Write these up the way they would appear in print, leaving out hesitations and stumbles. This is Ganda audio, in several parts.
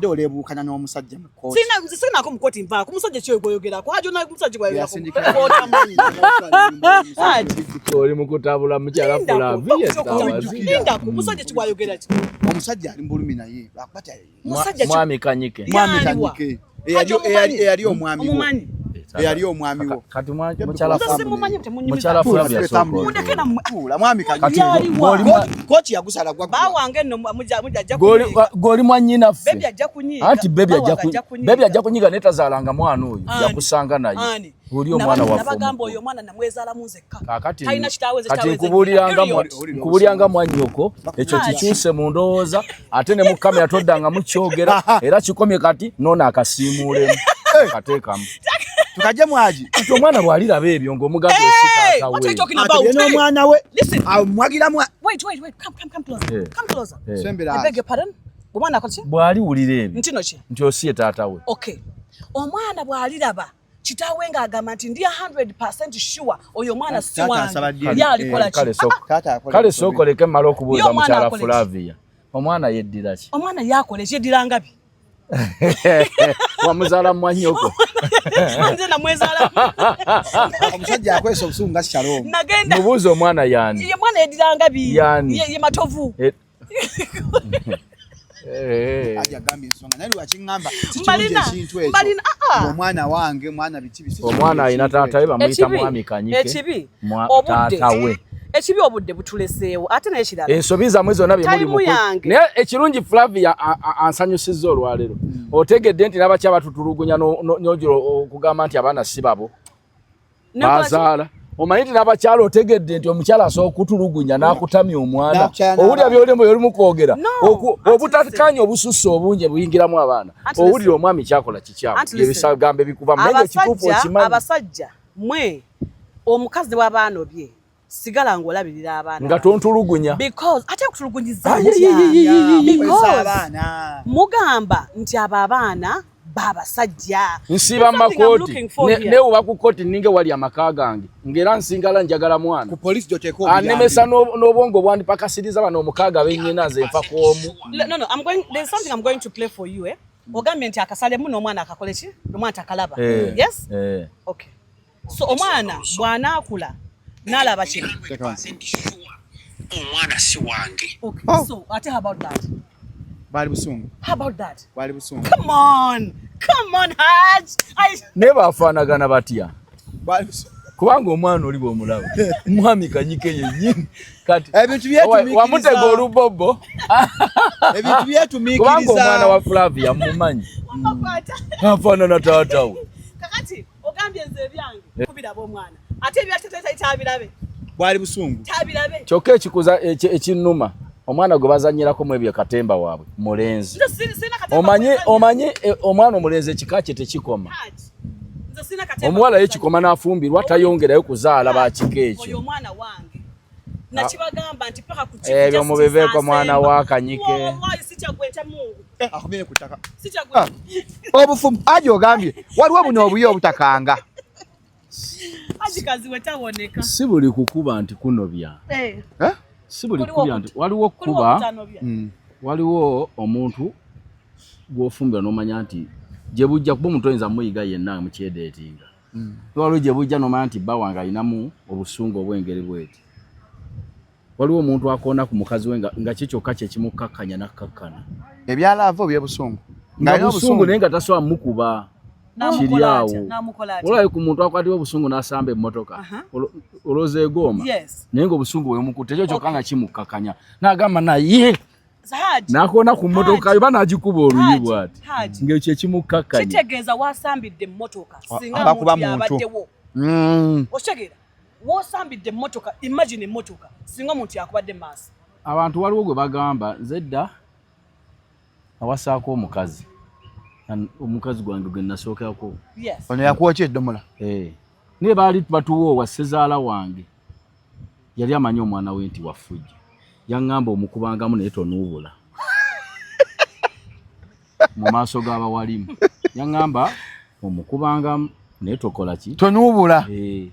Oleebuukana n'omusajja mu kkooti. Sina, nze sinako mu kkooti, nvaako. Musajja ki gwoyogerako? Haji, ona musajja gwayogerako? Yasindika- Otamanyi. Haji. Oli mu kutabula mukyala Flavia essaawa zi. Lindako, musajja ki gwayogera ki? Omusajja ali mu bulumi, naye lwakuba Musajja ki? Mwami Kanyike. Mwami Yaliwa. Kanyike. Haji, omumanyi? Eyali omwami wo. Omumanyi? Eyali omwami wo. Kati mukyala Nze Flavia. simumanyi, temunyumiza. Mukyala Flavia, sooka Mundeke otuule. nammwe. Tuula, mwami Kanyike. Yaliwa. Kooti yagusala gwa Bawange nno mujja ajja Goli kunyiiga. goli mwannyinaffe. Bebi ajja kunyiiga. Anti bebi ajja Bawange ajja kunyiiga. Bebi ajja kunyiga, naye tazaalanga mwana oyo. Ani? Yakusanga naye. Ani? Oli omwana waffe Nabagamba omukulu. oyo omwana namwezaalamu nzekka. Kakati Talina kitaawe, nze kati kitaawe nze. Period. nkubuuliranga mwannyoko, ekyo Haji. kikyuse mu ndowooza, ate ne mu kamera toddanga mukyogera, era kikomye kati noono akasiimuulemu akateekamu. Tukajje mwaji. Kati omwana bw'aliraba ebyo ng'omugambye Hey, osi what are you taata we. talking about? Atebye Hey, n'omwana we. listen. Amwagira mwa Wait, wait, wait. Come, come, come closer. Eh. Come closer. Eh. Sembera. I beg your pardon? Omwana akola ki? Bw'aliwulira ebyo Ntino ki? nti osiye taata we. Okay. Omwana bw'aliraba kitaawe ng'agamba nti ndi 100% sure oyo omwana si Taata wange. asaba DNA. Ye alikola ki? Kale sooka Taata akola kale ensobi. sooka oleke mmale Ye okubuuza omwana mukyala akola ki? Flavia, omwana yeddira ki? Omwana yakola ekyeddira ngabi. Wamuzaala mwannyoko. Nze namwezaala. Omusajja akwesa obusungu nga Shalom. Nagenda. Mubuuze omwana yaani. Ye mwana yeddira ngabi. Yani. Ye matovu. Eh. Haji agambye ensonga, naye lwaki ŋŋamba si kirungi ekintu ekyo. Mbalina, ah, ah. Omwana wange, mwana biki biki, si kirungi Omwana alina ekintu taata we, ekyo. bamuyita Ekibi, mwami Kanyike. Ekibi obudde Taata we. Ekibi obudde butuleseewo, ate n'ekirala Ensobi zammwe zonna bye muli Tayimu yange. Naye ekirungi, Flavia, ansanyusizza olwaleero. Otegedde nti n'abakyala batutulugunya n'ogira okugamba nti abaana si babo bazaala. Omanyi nti n'abakyala, otegedde nti omukyala asobola okutulugunya n'akutamya omwana. N'akukyaya Owulira n'abaana. byolimu byolimu kwogera. No, anti Obutakkaanya obususse obungi buyingiramu abaana. Anti Owulira omwami kyakola kikyamu, Anti listen. ebigambo ebikuvamu, naye ng'ekituufu Abasajja, okimanyi. abasajja mwe, omukazi bw'abaana obye, sigala ng'olabirira abaana Nga tontulugunya. Because ate okutulugunyiza Ah, ye, ye, ye, ye, ye, ye. Kwesa Because abaana. mugamba nti abo abaana babasajja. Nsiiba mu makooti, newuba ku kooti, ninga wali amaka gange, ng'era nsingala njagala mwana. Ku poliisi gy'oteeka obuyambi. Anemesa n'obwongo bwandipakasiriza bano omukaaga bennyina, nze nfa ku omu. No, there's something I'm going to play for you, eh? Ogambye nti akasalemu n'omwana akakole ki? Omwana takalaba. Eh, Yes? eh. Okay. So omwana bw'anaakula n'alaba kino. 100% sure omwana si wange. Okay. Oh. So ate how about that? Bwali busungu. How about that? Bwali busungu. Come on. Come on, Haj. Naye bafaanagana batya? Bwali busungu. Kubanga omwana oli bwomulaba mwami Kanyike yennyini kati Ebintu byetumiikiriza. Wamutega olubobo. Ebintu Kubanga byetumiikiriza. omwana wa Flavia mumanyi, Wamakwata. afaanana taata we. Kakati ogambye nze ebyange kubiraba omwana. Ate ebya tabirabe. Bwali busungu. Tabirabe. Kyokka ekikuza ekinnuma, omwana gwe bazanyirako mu ebyo katemba waabwe mulenzi. Nze sina katemba Omanyi kwezannya. omanyi omwana omulenzi ekika kye tekikoma. Haj. Nze sina katemba Omuwala ye kwezannya. kikoma n'afumbirwa, tayongerayo kuzaala bakika Oyo ekyo. omwana wange. Nakibagamba nti paka ku Ebyo mubiveeko, mwana wa Kanyike. Wallahi sikyagwenta Mungu. Eh, akomye ku ttaka. Sikyagwenta. Obufumu aji ogambye waliwo buno obuyo obutakanga. Haji kazi wetawoneka. Si buli kukuba nti kunobya. Eh. Eh? Si buli Kuliwo kubya nti waliwo Kuliwo kuba okutanobya. Waliwo omuntu gw'ofumbirwa n'omanya nti gye bujja, kuba omuntu oyinza muyiga yenna mukyedeetinga. Waliwo gye bujja n'omanya nti bba wange alinamu obusungu obw'engeri bweti. Waliwo omuntu akoona ku mukazi we nga ki kyokka kye kimukkakkanya n'akkakkana. Ebyalaava obyebusungu. Nga Ng'alina busungu, naye nga tasobola mukuba. Namukola Kiri atya? awo. Namukola atya? Olwayo ku muntu akwatibwa obusungu n'asamba emmotoka. Olowooza egooma. Yes. Naye ng'obusungu bwe bumukutte, ekyo kyokka nga kimukkakkanya n'agamba naye Haji. n'akoona ku mmotoka yo, ba n'agikuba oluyi Haji, bw'ati, Haji. ng'ekyo ekimukkakkanya. Kitegeeza wasambidde emmotoka singa Abakuba muntu muntu. yabaddewo. Okitegeera? Wosambidde emmotoka, imagine emmotoka singa omuntu yakubadde mu maaso. Abantu waliwo gwe bagamba nze dda awasaako omukazi. Omukazi gwange gwe nasookerako. Yes. Ono yakuwa ki eddomola? Eh. Naye baali batuwoowa, ssezaala wange yali amanyi omwana we nti wafujjo, yaŋŋamba omukubangamu naye tonuubula mu maaso g'abawalimu. Yaŋŋamba omukubangamu naye tokola ki? Tonuubula. Eh.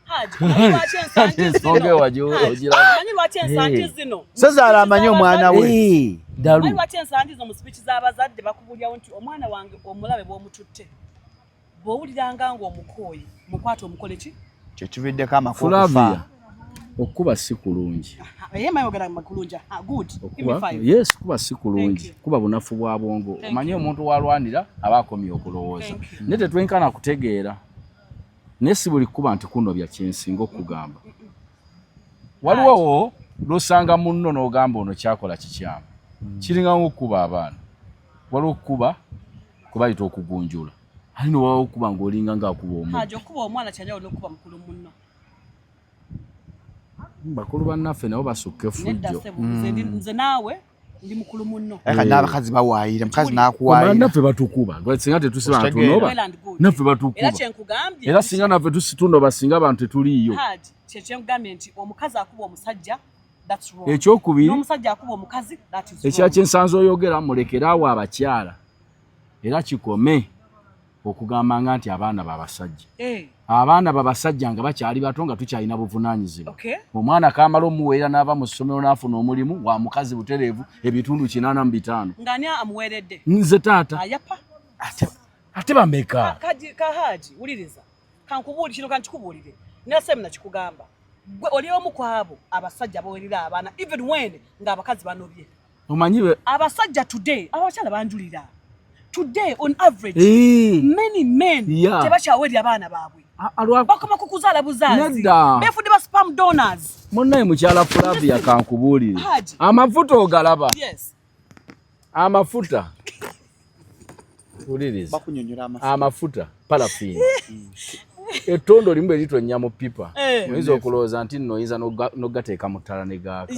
Haji, omanyi lwaki ensangi Ensonga zino? ewa Haji, ogiraba. omanyi lwaki ensangi Eh. zino? Sezaala amanyi omwana we. Eh. Ddalu. Lwaki ensangi zo mu speech z'abazadde bakubulyawo nti omwana wange omulabe bw'omututte, bw'owuliranga ng'omukooye, mukwate omukole ki? Kyekividdeko amaka Flavia, okufa. Okuba si kulungi. Ye mayogera makulungi. Ah, good. Give me Okuba, five. yes, kuba si Thank kulungi, you. kuba bunafu bwa bwongo. Thank Omanyi omuntu walwanira aba akomye okulowooza, Thank you. naye tetwenkana kutegeera, naye si buli kuba nti kunobya kyensinga okugamba. Waliwo lwosanga munno n'ogamba ono kyakola kikyamu, kiringa okukuba abaana. Waliwo okukuba kubayita okugunjula, ali nowawo okukuba ng'olinga ng'akuba omu. Haji, okuba omwana kyanjawulo n'okuba mukulu munno. Bakulu bannaffe nabo basukka Nedda effujjo. ssebo, nze naawe ndi mukulu munno. Aye kati n'abakazi bawaayira, mukazi Omala n'akuwaayira. naffe batukuba. Lwaki singa tetusiba Okitegeera. ntunoba Well and good. naffe Era batukuba. kyenkugambye Era singa naffe tusitunoba singa abantu tetuliiyo. Haji, kyenkugambye nti omukazi akuba omusajja, that's wrong. Ekyokubiri, N'omusajja akuba omukazi, that is ekya wrong. kyensanze oyogera, mulekeraawo abakyala era kikome okugambanga nti abaana babasajja. Eh, Abaana babasajja nga bakyali bato, nga tukyalina buvunaanyizibwa. Okay. Omwana kamala omuweera n'ava mu ssomero n'afuna omulimu wa mukazi butereevu ebitundu 85. Ng'ani amuweeredde? Nze taata. Ayapa. Ate bameka? Kaji ka Haji, wuliriza. Kankubuulire kino, kankikubuulire. Nasem nakikugamba. Gwe oli omu ku abo abasajja bawerera abaana even when ng'abakazi banobye. Omanyi Abasajja today, abakyala banjulira. Today on average, many men tebakyawerera abaana baabwe. Bakoma ku kuzaala buzaazi. Nedda. Beefudde ba sperm donors. Munnaye mukyala Flavia, kankubuulire. Haji. Amafuta ogalaba? Yes. Amafuta, wuliriza. Bakunyonyola amafuta. Amafuta paraffin, ettondo limu bwe litonnya mu pipa, oyinza okulowooza nti nno oyinza n'ogateeka mu ttala ne gaaka.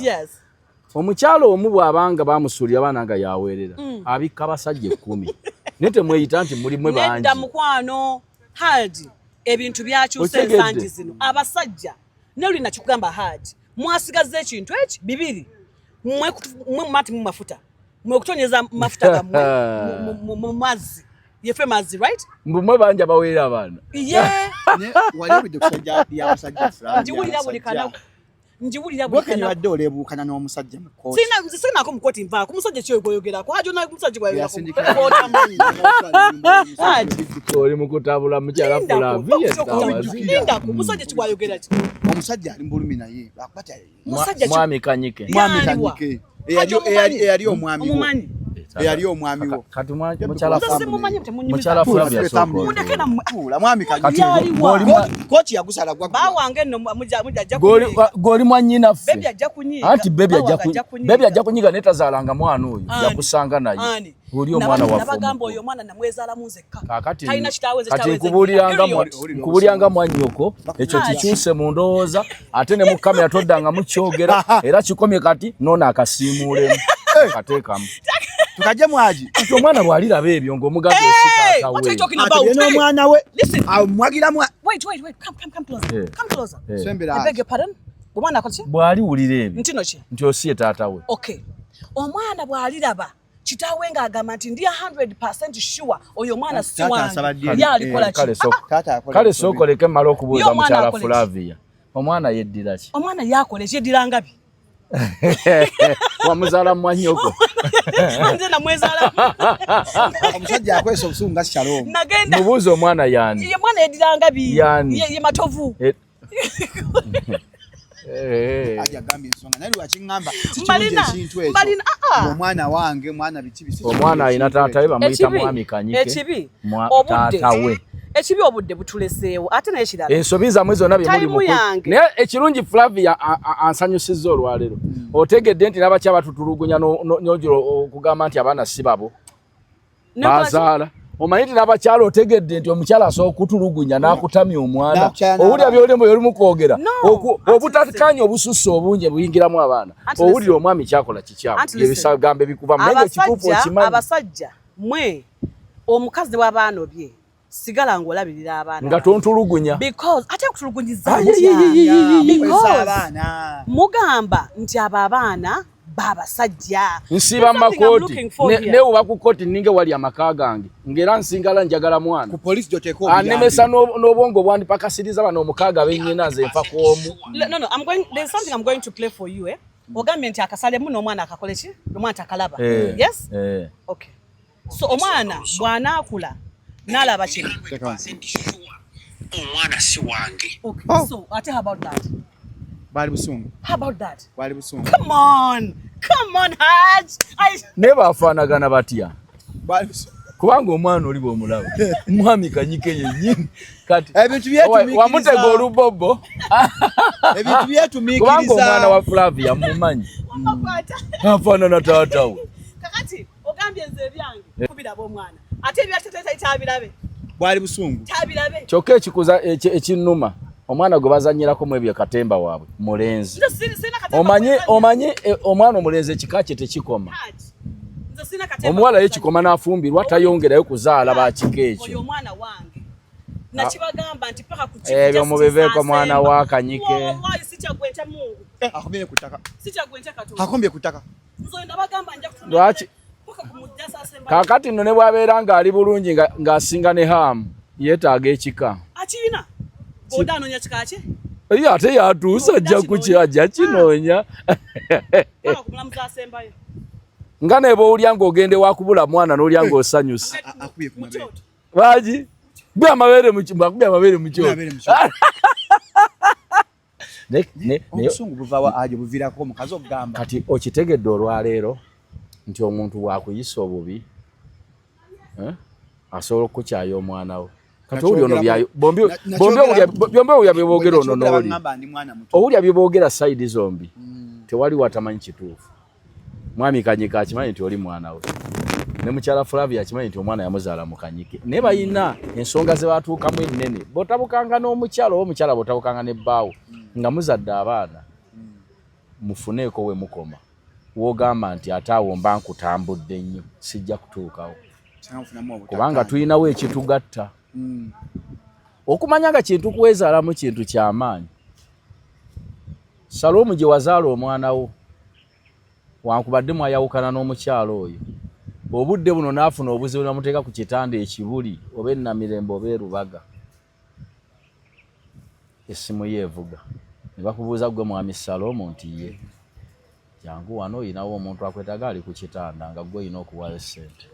Omukyalo omu bw'abanga bamusuulira abaana nga yaweerera, abikka abasajja 10, naye temweyita nti mulimwe bangi. Nedda mukwano Haji, ebintu byakyuse. Otegedde? Ensangi zino abasajja, nolina nakikugamba Haji, mwasigaza ekintu eki bibiri, mwe mumati mu mafuta, mwe kutonyeza mafuta gammwe mu mazzi, yefe mazzi, right? Mbu mwe bangi abaweerera abaana. Ye. Ne wali obidde ku sajja ly'abasajja, Flavia, Njiwulira buli abasajja. kanaku, njiwulira buli Gwe kenyi kanaku. wadde oleebuukana n'omusajja mu kkooti. Sina, nze sinako mu kooti, nvaako musajja ki gwoyogerako Haji? Ona musajja gwayogerako Yasindika- otamanyi Haji. Oli mu kutabula mukyala Flavia essaawa zi. Lindako, musajja ki gwayogera ki? Omusajja ali mu bulumi naye lwakuba Musajja ki? Mwami Kanyike. Mwami Yaliwa? Kanyike. Haji, omumanyi? Eyali omwami wo. Omumanyi? Eyali omwami wo. Kati mukyala Nze simumanyi, temunyumiza. Mukyala Flavia, Tuula, sooka Mundeke otuule. nammwe. Tuula, mwami Kanyike. Kati Yaliwa? Kooti yagusala gwa Bawange nno mujja ajja Goli kunyiiga. goli mwannyinaffe. Bebi ajja kunyiiga. Anti bebi ajja Bawange ajja kunyiiga. Bebi ajja kunyiiga naye tazaalanga mwana oyo. Ani? Yakusanga naye. Ani? Oli omwana waffe Nabagamba omukulu. oyo omwana namwezaalamu nzekka. Kakati Talina kitaawe, nze kati kitaawe nze nkubuuliranga nnyina. Period. nkubuuliranga mwannyoko, ekyo Haji. kikyuse mu ndowooza, ate ne mu kamera toddanga mukyogera, era kikomye kati noono akasiimuulemu kateekamu. Tukajje mwaji. Kati omwana bw'aliraba ebyo ng'omugambye Hey, osi what are you taata we. talking about? Atebye Hey, n'omwana we. listen. Amwagira mwa Wait, wait, wait. Come, come, come closer. Come closer. Sembera. I beg your pardon? Omwana akola ki? Bw'aliwulira ebyo Ntino ki? nti osiye taata we. Okay. Omwana bw'aliraba kitaawe ng'agamba nti ndi 100% sure oyo omwana si Taata wange. asaba DNA. Ye alikola ki? Kale Taata akola kale ensobi. sooka oleke mmale Ye okubuuza omwana mukyala akola ki? Flavia, omwana yeddira ki? Omwana yakola ekyeddira ngabi. Wamuzaala mwannyoko. Nze namwezaala. Omusajja akwesa obusungu nga Shalom. Nagenda. Mubuuze omwana yaani. Ye mwana yeddira ngabi. Yani. Ye Matovu. Aja agambye ensonga naye lwaki ŋŋamba si kirungi ekintu ekyo. Mbalina, ah, ah. Omwana wange, mwana biki biki. Omwana alina taata we, bamuyita Ekibi, mwami Kanyike. ekibi, obudde, Taata we. ekibi obudde butuleseewo, ate naye kirala. Ensobi zammwe zonna bye muli Tayimu yange. Naye ekirungi, Flavia ansanyusizza olwaleero, otegedde nti n'abakyala batutulugunya n'ogira okugamba nti abaana si babo bazaala. Omanyi nti n'abakyala, otegedde nti omukyala asobola okutulugunya n'akutamya omwana. N'akukyaya Owulira n'abaana. byolimu byolimu kwogera. No, anti Obutakkaanya obususse obungi buyingiramu abaana. Anti Owulira listen. omwami kyakola kikyamu, Anti listen. ebisagambo ebikuvamu, naye nga ekituufu Abasajja, okimanyi. abasajja mwe, omukazi ne bw'abaana obye, sigala ng'olabirira abaana Nga tontulugunya. Because ate okutulugunyiza Ayi, mutya? ayi, ayi, ayi, ayi. Because Abaana. mugamba nti abo abaana babasajja. Nsiba There's something I'm makooti looking for here. newuba ku kooti ninga wali amaka gange ng'era nsingala njagala mwana. Ku poliisi gy'oteeka obuyambi. Anemesa n'obwongo bwandipakasiriza bano omukaaga bennyina, nze nfa ku omu. No, I'm going. There's something I'm going to play for you. Eh? Ogambye nti akasalemu n'omwana akakole ki? Omwana takalaba. Yes? Okay. So omwana bw'anaakula n'alaba kino. 100% sure omwana si wange. Okay. Oh. So ate how about that? Bwali busungu. How about that? Bwali busungu. Come on. Come on, Haj. Naye bafaanagana batya? Bwali busungu. Kubanga omwana oli bw'omulaba mwami Kanyike yennyini kati Ebintu byetumiikiriza. wamutega olubobbo. Ebintu byetumiikiriza. Kubanga omwana wa Flavia mumanyi. Wamakwata. Afaanana taata we. Kakati ogambye nze ebyange kubiraba omwana. Ate ebya tata tabirabe. Bwali busungu. Tabirabe. Kyokka ekikuza ekinnuma omwana gwe bazannyirako mu ebyo katemba waabwe mulenzi. Nze sina katemba. Omanyi omwana omulenzi ekika kye tekikoma. Haj. Nze sina katemba. Omuwala ye kikoma n'afumbirwa tayongerayo kuzaala ba kika ekyo. Oyo omwana wange. Nakibagamba nti paka ku Ebyo mubiveeko mwana wa Kanyike. Wallahi sikyagwe ntya Mungu. Akombye ku ttaka. Sikyagwe ntya Katonda. Akombye ku ttaka. Nze nabagamba nja kutunda. Lwaki? Paka ku mujjasa asemba. Kaakati nno ne bw'abeera ng'ali bulungi ng'asinga ne Haamu yeetaaga ekika. Akirina. Bw'oda anoonya kika kye? Ye ate yatuusa ajja kinoonya. Paka ku mulamuzi asembayo. Nga ne bw'owulya ng'ogenda ewakubula mwana n'olya ng'osanyuse. Akubye ku mabeere. Lwaki? Gwe amabeere mu akubye amabeere mu kyoto. Obusungu buva wa ajo buviirako omukazi okugamba. Kati okitegedde olwaleero nti omuntu bw'akuyisa obubi asobola okukukyaya omwana we. Kati owulya ono byayo bombi bombi owulya bye boogera ono n'oli. Owulya bye boogera sayidi zombi. Tewali watamanyi kituufu. Mwami Kanyike akimanyi nti oli mwana we. Ne mukyala Flavia akimanyi nti omwana yamuzaala mu Kanyike. Naye balina ensonga ze batuukamu ennene. Bw'otabukanga n'omukyala oba omukyala bw'otabukanga ne bbaawo nga muzadde abaana mufuneeko we mukoma. W'ogamba nti ate awo mba nkutambudde nnyo sijja kutuukawo. Kubanga tulinawo ekitugatta. Okumanya nga kintu kuweezaalamu kintu ky'amaanyi. Salomu gye wazaala omwana wo wankubadde mwayawukana n'omukyalo oyo. Obudde buno n'afuna obuzibu namuteeka ku kitanda ekibuli oba ennamirembe oba erubaga. Essimu ye evuga. Ne bakubuuza ggwe mwami Salomu nti ye. Jangu wano oyinawo omuntu akwetaaga ali ku kitanda nga ggwe olina okuwaayo ssente.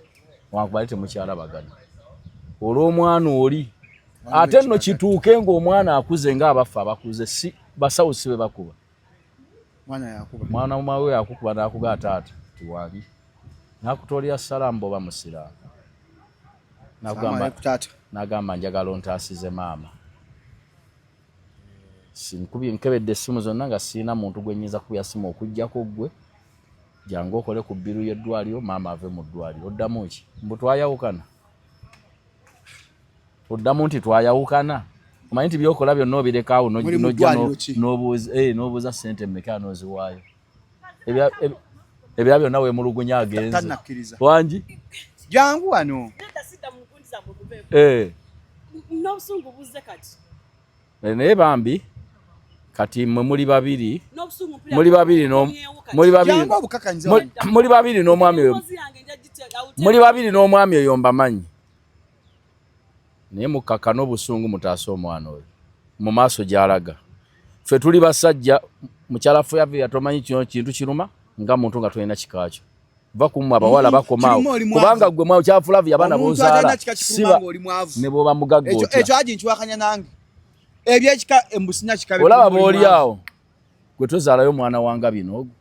Wankubadde temukyalabagana. Olw'omwana oli. Ate nno kituuke ng'omwana akuze ng'abaffe abakuze si basawo si be bakuba. Mwana we yakukuba n'akuga taata tiwali. N'akutoolera salaamu bw'oba musiraamu. N'agamba njagala ontaasize maama. Nkubye nkebedde essimu zonna nga sirina muntu gwe nnyinza kukubya ssimu okuggyako ggwe. Jangu okole ku bbiru y'eddwaliro maama ave mu ddwaliro. Oddamu ki? Mbu twayawukana. Oddamu nti twayawukana. Omanyi nti by'okola byonna obireka awo n'ojja n'obuuza ssente mmeka n'oziwaayo. Ebya byonna weemulugunya agenze. Wangi? Jangu wano. N'obusungu buzze kati. Naye bambi kati mmwe muli babiri. Muli babiri n'omwami oyo. Muli babiri n'omwami oyo mbamanyi. Naye mukkakana obusungu mutaase omwana oyo mu maaso gy'alaga. Ffe tuli basajja mukyala Flavia tomanyi kino kintu kiruma nga muntu nga tolina kika kyo. Va ku mmwe abawala bakomaawo. Kubanga ggwe mukyala Flavia abaana b'ozaala siba ne bw'oba mugagga otya. Ekyo aji nkiwakanya nange. Ebyekika embusina kikabe. Olaba bw'oli awo gwe tozaalayo mwana wanga bino ogwo.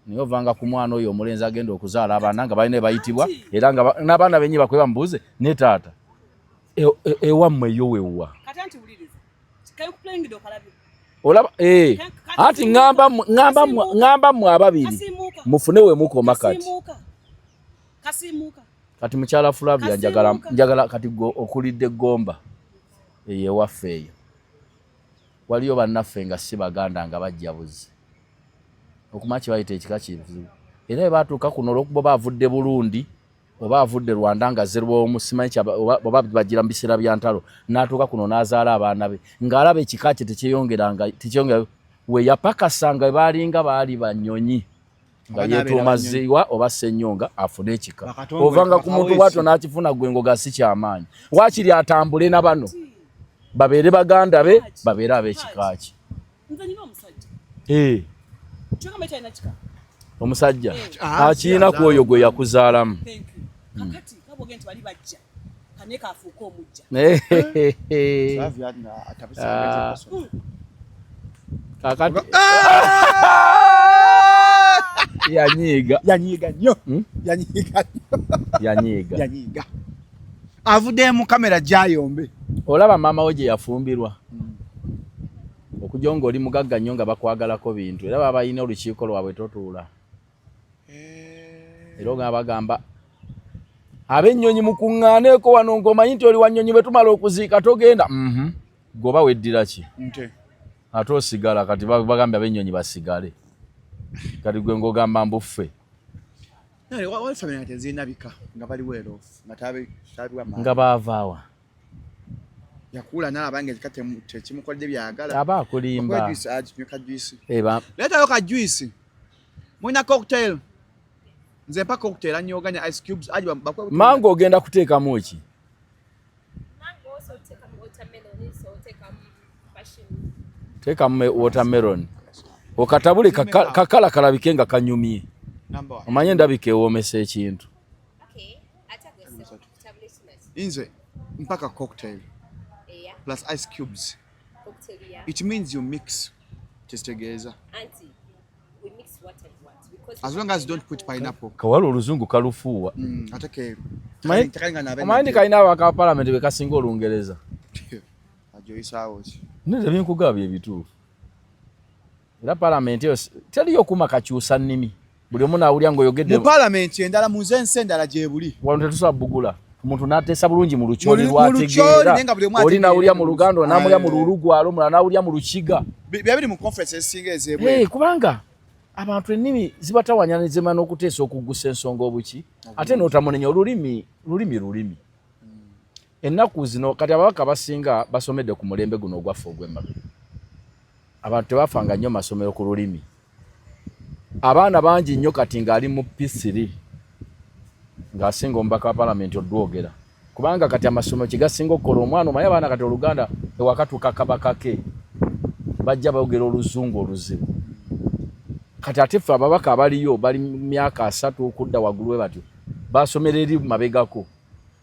Naye ovanga ku mwana oyo omulenzi agenda okuzaala abaana nga balina bayitibwa era nga n'abaana bennyini bakwe bamubuuze ne taata. Ewammwe yo wewa. Olaba anti ngamba mmwe ababiri mufune we mukoma kati. Kati mukyala Flavia njagala kati gwe okulidde Gomba eyo ewaffe eyo. Waliyo bannaffe nga si Baganda nga bajja buzzi. Okumanya kye bayita ekika kizibu. Era bwe baatuuka kuno olw'okuba baavudde Burundi oba avudde Rwanda nga azze lw'omu simanyi oba bagira mu biseera bya ntalo n'atuuka kuno n'azaala abaana be ng'alaba ekika kye tekyeyongeranga we yapakasanga baalinga baali banyonyi nga yeetuuma Zziwa oba Ssennyonga afune ekika. Ovanga ku muntu bw'atyo n'akifuna ggwe ngoga si kyamaanyi. Waakiri atambule na bano babeere baganda be babeere ab'ekika kye. Nze nina omusajja. Kyogamba kyalina kika. Omusajja Ah, akirina ku oyo gwe yakuzaalamu. Thank you. Kakati kaboge nti bali bajja. Kane kafuuka omujja. Flavia na atabisa Ah. person. Kakati yanyiiga. Yanyiiga nnyo. Hmm? Yanyiiga nnyo. Yanyiiga. Yanyiiga. Avudde mu kamera gyayombe. Olaba maama we gye yafumbirwa. Okujja ng'oli mugagga nnyo nga bakwagalako bintu era baba balina olukiiko lwabwe totuula. Era ogamba bagamba ab'ennyonyi mukuŋŋaaneeko wano ng'omanyi nti oli wa nnyonyi bwe tumala okuziika togenda. Mhm. Gwe oba weddira ki? Nte. Ate osigala kati bagambye ab'ennyonyi basigale. Kati gwe ng'ogamba mbu ffe. Naye wali family nga tezirina bika nga bali well off nga tabiwa maanyi. Nga baavaawa. Yakula n'alaba nga ekika tekimukoledde byagala. Aba akulimba. Okuwa juice, aginywe ka juice. Eba. Leetayo ka juice. Mulina cocktail. Nze mpa cocktail anyooganya ice cubes aji bakuwe. Mango ogenda kuteekamu ki? Mango also teekamu watermelon, so teekamu passion. Teekamu watermelon. Okatabule kakala kalabike nga kanyumye. Number one. Omanye endabika ewoomesa ekintu. Okay, ate gwe sebo, tabule kino. Nze mpaka cocktail Yeah, plus ice cubes. cocktail yeah. It means you mix. Kyekitegeeza. Auntie, we mix what and what because As long as you don't put pineapple. Kawala oluzungu kalufuuwa. Ate keeru. Omanyi nti kalina ababaka ba paalamenti be kasinga Olungereza. Ajoyisaawo ki? Nze byenkugamba bye bituufu. Era paalamenti eyo teriyo kuma kakyusa nnimi. Buli omu n'awulira ng'oyogedde. Mu paalamenti endala mu z'ensi endala gye buli. Wano tetusobola bugula. Omuntu n'ateesa bulungi mu Lucholi Mu Lucholi, lw'ategeera. naye nga buli omu Oli ategeera n'awulira mu mu Luganda, oli n'awulira mu Aye. Lulugwalo, omulala n'awulira mu Lukiga. Biba biri mu conference ezisinga ez'ebweru. Kubanga abantu ennimi zibatawanya ne zimala n'okuteesa okuggusa ensonga obuki, ate n'otamunenya olulimi, lulimi lulimi. Ennaku zino kati ababaka abasinga basomedde ku mulembe guno ogwaffe ogw'emabega. Abantu tebafanga nnyo masomero ku lulimi. Abaana bangi nnyo kati ng'ali mu P3 ng'asinga omubaka wa paalamenti odwogera. Kubanga kati amasomero kye gasinga okukola omwana, omanyi abaana kati Oluganda ewaka tukakabakake, bajja boogera oluzungu oluzibu. Kati ate ffe ababaka abaliyo bali mu myaka 3 okudda waggulu we batyo, basomera eri mabegako.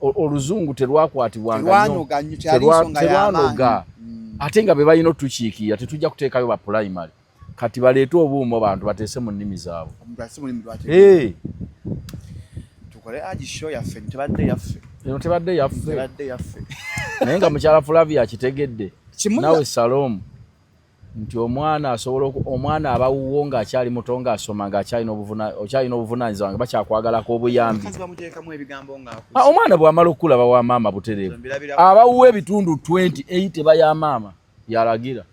Oluzungu terwakwatibwanga nnyo. Terwanoga nnyo, kyali nsonga y'amaanyi. Terwanoga. Ate nga be balina otukiikirira, tetujja kuteekayo ba pulayimale. Kati baleete obuuma abantu bateese mu nnimi zaabwe. Omuntu ateese mu nnimi lw'ategeera. Tukole agi show yaffe, tebadde yaffe. Eno tebadde yaffe. Tebadde yaffe. Naye nga mukyala Flavia akitegedde. Kimuga. Naawe Salom nti omwana asobola omwana aba wuwo ng'akyali muto ng'asoma ng'akyalina okyalina obuvunaanyizibwa nga bakyakwagalako obuyambi. Omukazi bamuteekamu ebigambo ng'akuze. Omwana bw'amala okulaba wa maama butereevu. Mbirabira. Aba wuwo ebitundu 28 eba ya maama yalagira.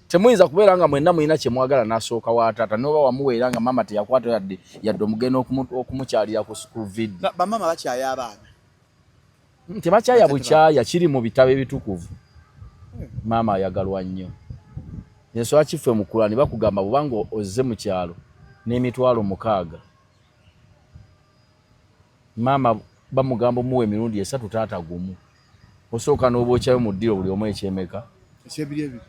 Temuyinza kubeera nga mwenna mulina kye mwagala n'asooka wa taata n'oba wamuweera nga maama teyakwata yadde omugenda okumukyalira ku video. Bamaama bakyaya abaana. Tebakyaya bukyaya, kiri mu bitabo ebitukuvu. Maama ayagalwa nnyo. Ensonga kiffe mu Kurani bakugamba bw'obanga ozze mu kyalo n'emitwalo 6. Maama bamugamba omuwa emirundi 3 taata gumu. Osooka n'obookyayo mu ddiro buli omu ekyemeka. Ekyebiri ebiri.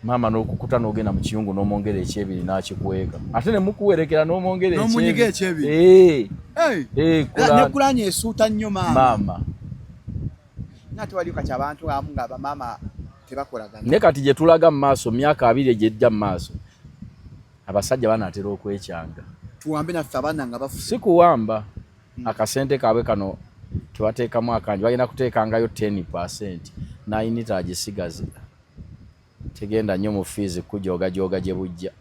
Maama n'okukuta n'ogenda mu kiyungu n'omwongera ekyebiri n'akikweka. Ate ne mukuwerekera n'omwongera ekyebiri. N'omunyiga ekyebiri. Hey. Kurani. Ne Kurani esuuta nnyo maama. Maama. N'ate waliyo kati abantu abamu nga bamaama tebakolagana. Ne kati gye tulaga mu maaso, myaka 2 egyejja mu maaso, abasajja banaatera okwekyanga. Tuwambe naffe abaana nga bafu. Si kuwamba. Akasente kaabwe kano tebateekamu akangi, bagenda kuteekangayo 10%, nayinita agisigaze. Tegenda nnyo mu fees kujooga-jooga gye bujja.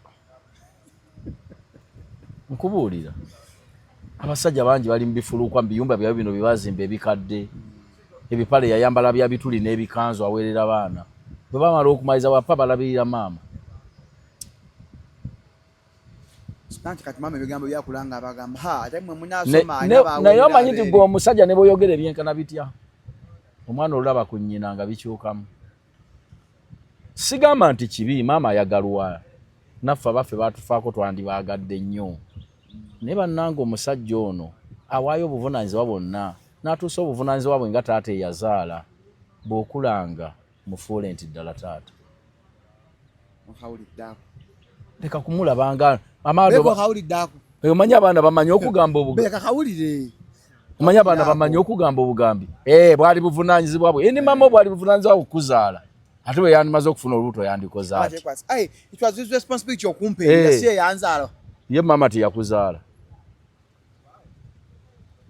Nkubuulira. Abasajja bangi bali mu bifulukwa, mu biyumba byabwe bino bye bazimba ebikadde. Ebipale yayambala bya bituli n'ebikanzu aweerera baana. Bwe bamala okumaliza bw'apa balabirira maama. Anti kati maama ebigambo byakula nga abagamba, ha, ate mmwe munaasoma, alina baaweerera Naye omanyi nti abeere. gwe omusajja ne bw'oyogera ebyenkana bitya, omwana olulaba ku nnyina nga bikyukamu. Sigamba nti kibi, maama ayagalwa. Naffe abaffe baatufaako twandibaagadde nnyo. Naye bannange omusajja ono awaayo obuvunaanyizibwa bwonna, n'atuusa obuvunaanyizibwa bwe nga taata eyazaala. Bw'okulanga mufuule nti ddala taata. Mukawulidde ako. Leka kumulabanga omanyi abaana bamanyi okugamba obugambi, omanyi abaana bamanyi okugamba obugambi. Eh, bwali buvunaanyizibwa bwe eni mama, bwali buvunaanyizibwa okukuzaala, ate bwe yandimaze okufuna olubuto yandikoze ati. Eh. Ye mama teyakuzaala,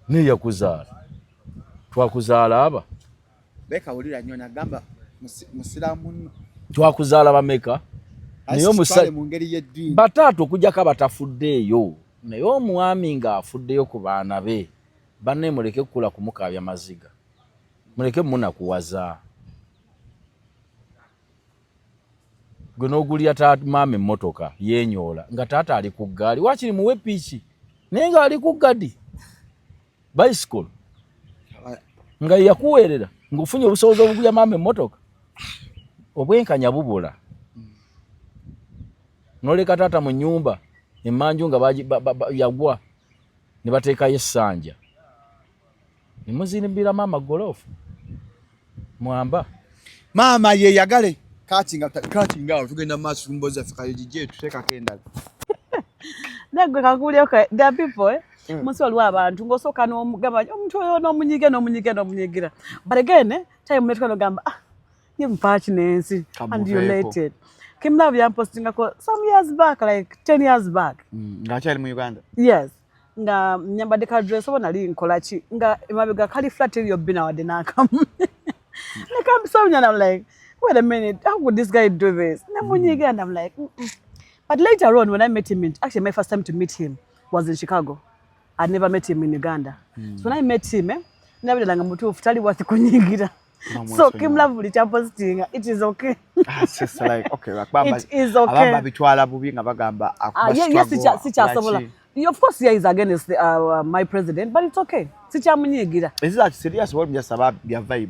naye yakuzaala, twakuzaala aba twakuzaala bameka? Naye omusajja bataata okujjako abatafuddeeyo, naye omwami ng'afuddeyo ku baana be. Banne, muleke kukula kumukaabya maziga, muleke munakuwaza. Gwe n'ogulira maama emmotoka yeenyoola nga taata ali ku ggaali, waakiri muwe piiki, naye ng'ali ku gadi bicycle nga yakuweerera ng'ofunye obusobozi obugulya maama emmotoka. Obwenkanya bubula, n'oleka taata mu nnyumba emmanju nga yagwa ne bateekayo essanja ne muzimbira maama goloofu mwamba. Maama yeyagale kati nga kati nga tugenda mu maaso tumboza ffe kayo gijje tuteekako endala. Nagwe kakulyoka, there are people, eh? Munsi waliwo abantu ng'osooka n'omugamba omuntu oyo n'omunyiga n'omunyiga n'omunyigira, but again, eh, time netuka n'ogamba, ah, ye mpaaki n'ensi, and you let it. Kim Love yampostingako some years back, like 10 years back. Ng'akyali mu Uganda. Yes, nga nyambadde ka dress oba nali nkola ki, nga emabega kali flat eriyo bina wadde n'akamu nekambisonya, and I'm like, wait a minute, how could this guy do this? Nemunyiga, and I'm like, But later on when I met him actually my first time to meet him was in Chicago. I'd never met him in Uganda. So when I met him, eh, nabirala nga mutuufu tali worth kunyigira. So Kim Love buli kyapositinga, it is okay. Ah, it's like, okay, it is okay. Abamba bitwala bubi nga bagamba. Ah, yes, sikyasobola. Of course, yeah, is against my president, but it's okay, sikyamunyigira. Is that serious or just about bya vibe?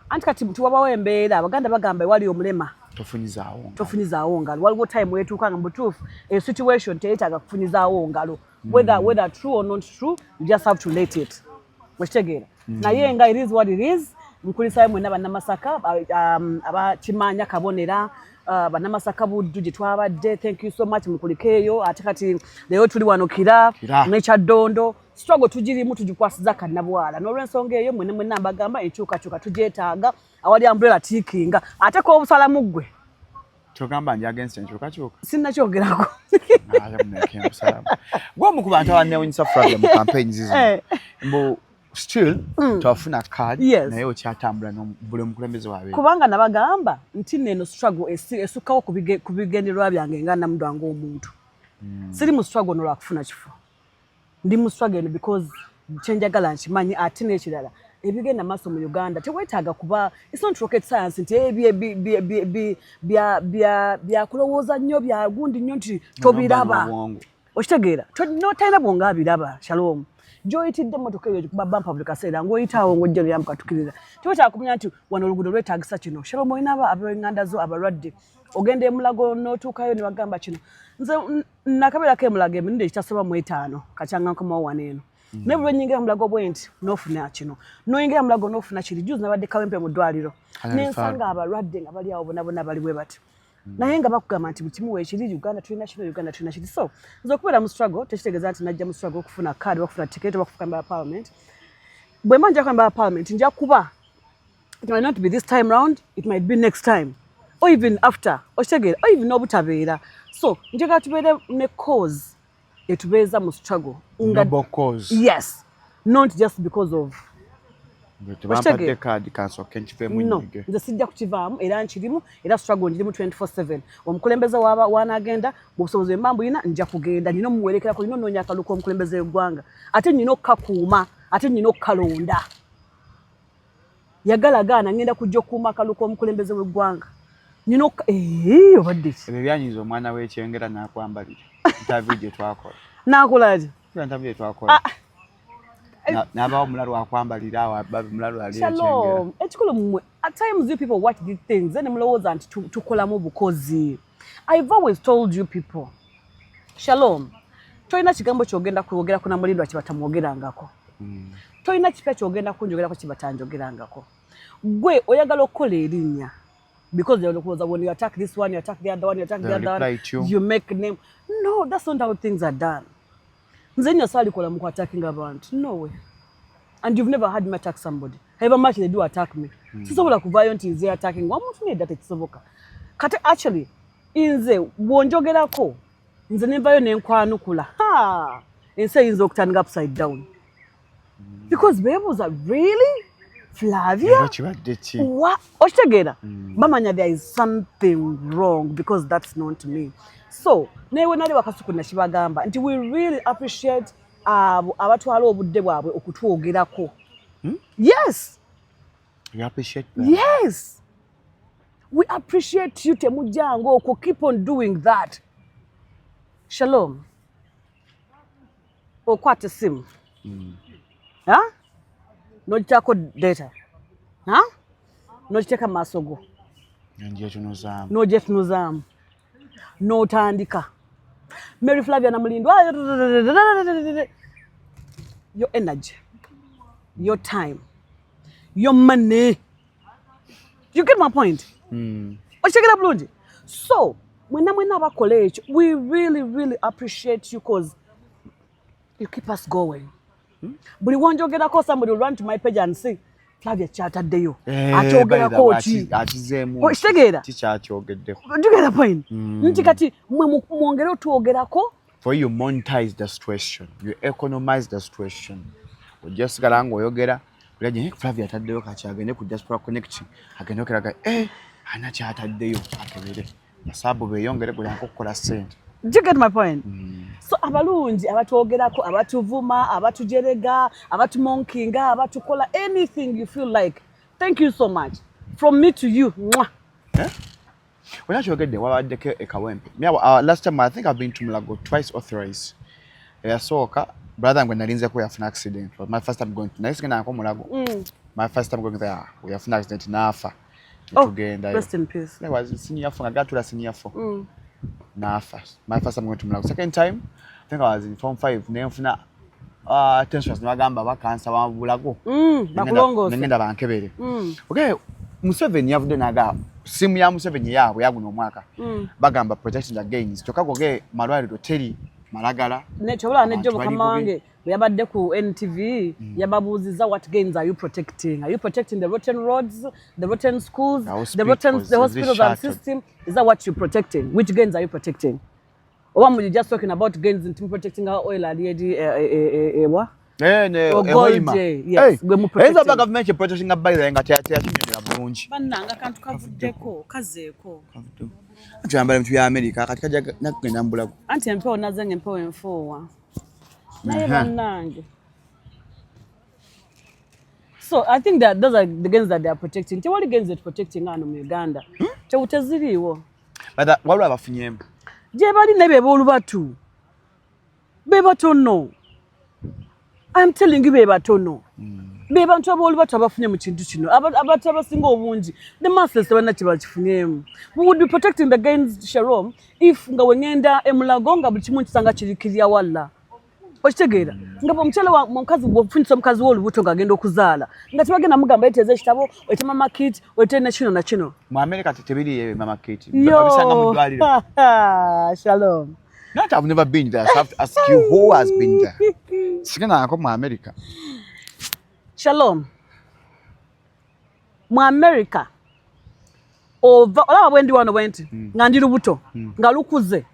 Anti kati tuwabawo embeera, Abaganda bagamba ewali omulema tofunyizaawo. Tofunyizaawo ngalo. Waliwo time wetuuka nga mubutuufu e situation teyetaaga kufunyizaawo ngalo, whether true or not true, you just have to let it, okitegeera? Naye nga it is what it is. Nkulisayo mwenna Bannamasaka, abakimanya kabonera, Bannamasaka Buddu gye twabadde, thank you so much, mukulikeeyo. Ate kati leero tuli wano Kira nekyaddondo, struggle tugirimu, tugikwasiza kannabwala. N'olwensonga eyo mwene mwenna mbagamba enkyukakyuka tugyetaaga. Awali umbrella tiikinga ate k'obusalamu ggwe. Kyogamba ndi against enkyukakyuka? Sinnakyogerako. Gwomu ku bantu abanewunyisa, Flavia, mu campaigns zino, mbu still twafuna card, naye okyatambula buli omukulembeze wabe. Kubanga nabagamba nti neno struggle esukkawo ku bigendererwa byange nga namudwa ng'omuntu. Siri mu struggle no lwakufuna kifo, ndi mu struggle eno because kyenjagala nkimanyi. Ate n'ekirala, ebigenda maaso mu Uganda teweetaaga kuba, it's not rocket science nti byakulowooza nnyo, byagundi nnyo nti tobiraba, okitegeera? Talina bwongo abiraba. Shalom, gyoyitidde emmotoka eyo gikuba bampa buli kaseera ng'oyitaawo ng'ojja noyambuka tukirira, tewetaaga kumanya nti wano oluguudo lwetaagisa kino. Shalom, olina ab'enganda zo abalwadde, ogenda emulago n'otuukayo ne bagamba kino. Nze nakabeerako emulago emirundi ekitasoba mu etaano kacyanga nkomawo wano eno, naye buli lwenyingira mulago bwe nti n'ofuna kino, n'oyingira mulago n'ofuna kiri. Juzi nabadde Kawempe mu ddwaliro, nensanga abalwadde nga bali awo bonna bonna bali bwe bati, naye nga bakugamba nti buli kimu weekiri. Uganda tulina kino, Uganda tulina kiri. So nze okubeera mu struggle tekitegeeza nti najja mu struggle okufuna card, okufuna ticket oba okufuka member parliament. Bwe mba nja kuba member parliament, nja kuba, it might not be this time round, it might be next time or even after, okitegeera? Or even n'obutabeera. So njagala tubeere ne cause etubeeza mu struggle. Noble cause. Yes, not just because of Tebampadde kaadi, kansooke nkiveemu. No. Nnyige. Nze sijja kukivaamu, era nkirimu, era struggle njirimu 24/7. Omukulembeze waba wanaagenda, mu busobozi bwe mba mbulina nja kugenda, nina omuwerekerako, nina onoonya akalulu k'omukulembeze w'eggwanga, ate nina okukakuuma, ate nina okukalonda. Yagala gaana, ngenda kujja okukuuma akalulu k'omukulembeze w'eggwanga, nina obadde ki? Ebyo byanyiza omwana w'ekyengera n'akwambalira interview gye twakola. Nakola ki? Interview gye twakola. N'abawo omulalu akwambalira awo, mulalu ali ekyengera. Shalom, ekikulu mmwe, at times you people watch these things then mulowooza nti tukolamu bukozi. I've always told you people, Shalom, tolina kigambo kyogenda kwogera ku Namulindwa kibatamwogerangako. Tolina kipya kyogenda kunjogerako kibatanjogerangako. Gwe oyagala okukola erinnya. Because they will when you attack this one, you attack the other one, you attack the They'll other one, reply to you. You make name. No, that's not how things are done. Nze nyo saalikola mu attacking abantu. No way. And you've never heard me attack somebody. However much they do attack me. Sisobola kuvaayo nti nze attacking omuntu, nedda, tekisoboka. Kati actually nze bw'onjogerako nze nenvayo nenkwanukula, ha, ensi eyinza okutandika upside down because beebuuza, "Really, Flavia?" Era kibadde ki? Okitegeera? Bamanya there is something wrong because that's not me. So newe nali wakasuku nakibagamba nti we really appreciate abo abatwala obudde bwabwe okutwogerako. Yes. You appreciate that? Yes, we appreciate you. Temujjanga okwo, keep on doing that. Shalom, okwata essimu, ha? N'ogiteekako data, ha? N'ogiteeka mu maaso go. Ngyetunuzaamu. N'ogyetunuzaamu n'otandika Mary Flavia Namulindwa. Your energy, your time, your money, you get my point? Okitegera bulungi? So mwena mwena abakola ekyo, we really, really appreciate you cause you keep us going. Buli wonjogerako, somebody will run to my page and say, "Flavia kyataddeyo, akyogerako ki?" Akizeemu. Okitegeera? Kikyakyogeddeko. Do you get the point? Nti kati mwe mwongere otwogerako. For you monetize the situation, you economize the situation. Ojja sigala ng'oyogera olagye, "Flavia ataddeyo, kati agende ku Diaspora Connect, agende okeraga, eh, ana kyataddeyo, akebere asaabu beeyongere gweyanka okukola ssente." Do you get my point? So abalungi abatwogerako, abatuvuma, abatujerega, abatumockinga, abatukola anything you feel like, thank you so much from me to you. Mwah. Olina kyogedde, wabaddeko e Kawempe. Me, last time, I think I've been to Mulago twice or thrice. Eyasooka, brother ngwe nalinzeko yafuna accident. Was my first time going to, naye sigendangako Mulago. My first time going there, yafuna accident n'afa. Oh, Tugendayo. rest in peace. I was senior four, nga gatula senior four. N'afa. My first time going to Mulago. Second time, I think I was in form 5, nenfuna tensions, ne bagamba bakansa wa Bulago. Bakulongoose. Nengenda bankebere. Okay, Museveni yavudde n'agamba simu ya Museveni yaabwe yaguno omwaka. Bagamba protecting the gains. Kyokka goge malwaliro teri malagala. Kyobula nejjo Abantu bali mukama bubi. Wange bwe yabadde ku NTV yababuuzizza, "What gains are you protecting? Are you protecting the rotten roads, the rotten schools, The the rotten hospitals, the hospitals and shattered. system? Is that what you're protecting? Which gains are you protecting? Oba you just talking about gains nti protecting our oil ali eri ewa?" Eh, ne Oh, gold, Hoima. yes, gwe mu Eyinza okuba protecting. gavumenti eprotectinga bayira nga teyakinyonyola bulungi. Bannange, akantu kavuddeko, kazeeko. Tuyambala ebintu bya Amerika, kati kajja nakugenda mu Bulago. Anti empewo naze nga empewo enfuuwa, naye bannange. So I think that those are the gains that they are protecting. Tewali gains that protecting wano mu Uganda. Teziriiwo. But waliwo abafunyemu. Gye bali, naye be boolubatu, be batono. I'm telling you, be batono, be bantu aboolubatu abafunye mu kintu kino. Abantu abasinga obungi, the masses, tebalina kye bakifunyemu. We would be protecting the gains, Sharom, if nga wengenda emulago nga buli kimu nkisanga kirikirya walla. Okitegeera? Nga omukyala omukazi bw'ofunyisa omukazi w'olubuto ng'agenda okuzaala, nga tebagenda mugamba yeteeza ekitabo, oyite mama kit, oyite ne kino na kino. Mu America tebiriyo mama kit. Yo. Babisanga mu ddwaliro. Shalom. Not I've never been there, so I have to ask you who has been there. Sigendangako mu America. Shalom, mu America ova olaba bwe ndi wano bwe nti nga ndi lubuto nga lukuze,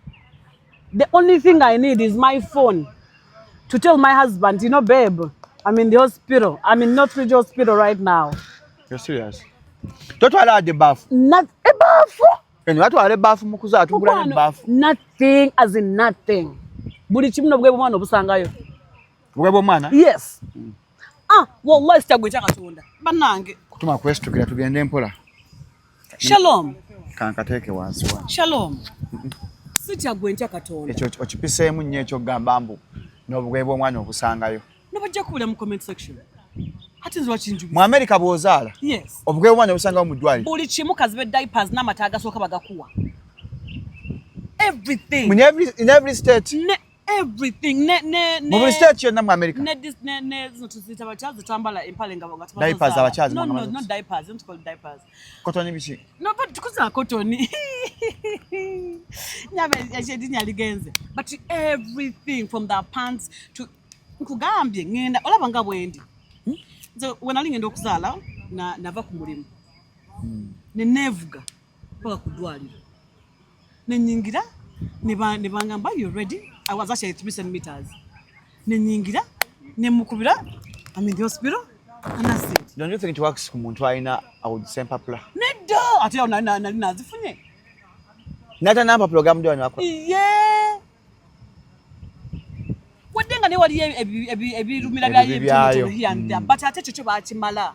the only thing I need is my phone to tell my husband, "You know, babe, I'm in the hospital. I'm in Northridge Hospital right now." You're serious? Totwala wadde ebbaafu? Not ebaafu. Eno batwala ebbaafu mu kuzaala, tugula Mukwano, n'ebbaafu. Nothing as in nothing. Buli kimu n'obugoye bw'omwana obusangayo. Bugwe bw'omwana? Yes. Ah, wallahi sitagwe kya Katonda bannange. Kutuma kwesitukira, tugende mpola. Shalom. Kankateeke wansi wa. Shalom, sikyagwe ntya Katonda. Ekyo okipiseemu nnyo ekyokugamba mbu n'obugoye bw'omwana obusangayo. Nabajja kubula mu comment section. Ate nze wakinjubisa. Mu America bw'ozaala, Yes. obugoye bw'omwana obusangayo mu ddwaliro? Buli kimu, kazibe diapers n'amata agasooka bagakuwa. Everything. In every state? Ne Everything ne ne Mu buli state yonna mu America. Ne this ne ne zino tuziyita batya zitambala empale nga nga Diapers abakyazi No, mwanga no, mazozi. not diapers, don't call it diapers. Kotoni biki? No, but tukuza kotoni. Nyabe ekyedinya ligenze. But everything from the pants to nkugambye ngenda olaba nga bwendi. Nze we nali ngenda okuzaala na nava ku mulimu. Ne neevuga paka ku ddwaliro. Ne nnyingira ne ba ne bangamba, "You ready?" I was actually 3 centimeters. Ne nnyingira ne mukubira, I'm in the hospital and that's it. Don't you think it works ku muntu alina awudisa empapula? Nedda, ate awo nali nali nazifunye. N'ata n'ampapula ogambudde wano akola. Ye wadde nga naye waliyo ebirumira Ebibi byayo. byayo here and there, but ate ekyo kyo bakimala.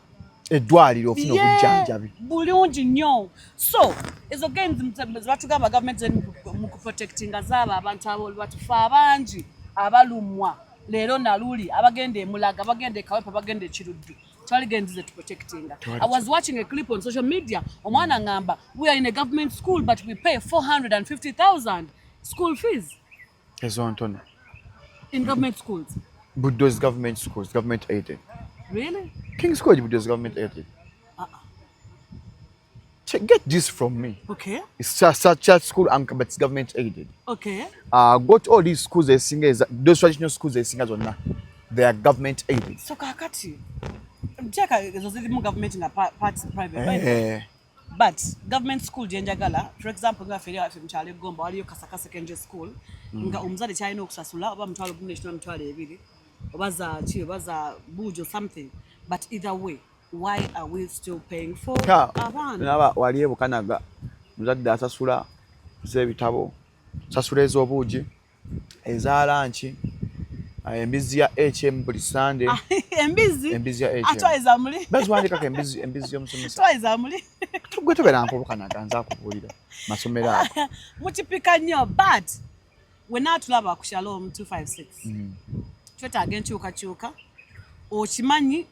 Eddwaliro ofuna Ye, obujjanjabi. Bulungi nnyo. So ezo gains zebatugamba gavumenti zeri mu kuprotectinga zaabo abantu abo batufe abangi abalumwa leero naluli, abagenda emulaga, abagenda ekawepa, abagenda ekiruddu, tewali gains ze tuprotectinga. I was watching a clip on social media, omwana ngamba, "We are in a government school, but we pay 450,000 school fees." Ezo ntono. In government schools. Buddo's government schools, government aided. Really? King's College Buddo's government aided. Check, get this from me. It's just such a school, and but it's government aided. Got all these schools ezisinga those traditional schools ezisinga zonna, they are government aided. So kakati nteeka ezo zirimu government nga parts private, right? Eh, But government school gyenjagala, for example, nga ffe eri waffe mukyalo eggomba waliyo Kasaka Secondary School, nga omuzadde kyalina okusasula oba 15,000, 20,000, oba za ki, oba za buugi or something, but either way, why are we still paying for abaana? Naba wali ebukanaga muzadde asasula z'ebitabo, sasula ez'obuugi, eza lunch, embizi ya HM buli Sande. Embizi? Embizi ya HM. Atwaliza muli. Baziwandikako embizi, embizi y'omusomesa. Twaliza muli. Gwe tobeera nkobukanaga, nze akubuulira masomero ago. Mukipika nnyo, but wena tulaba ku Shalom 256, twetaaga enkyukakyuka. Okimanyi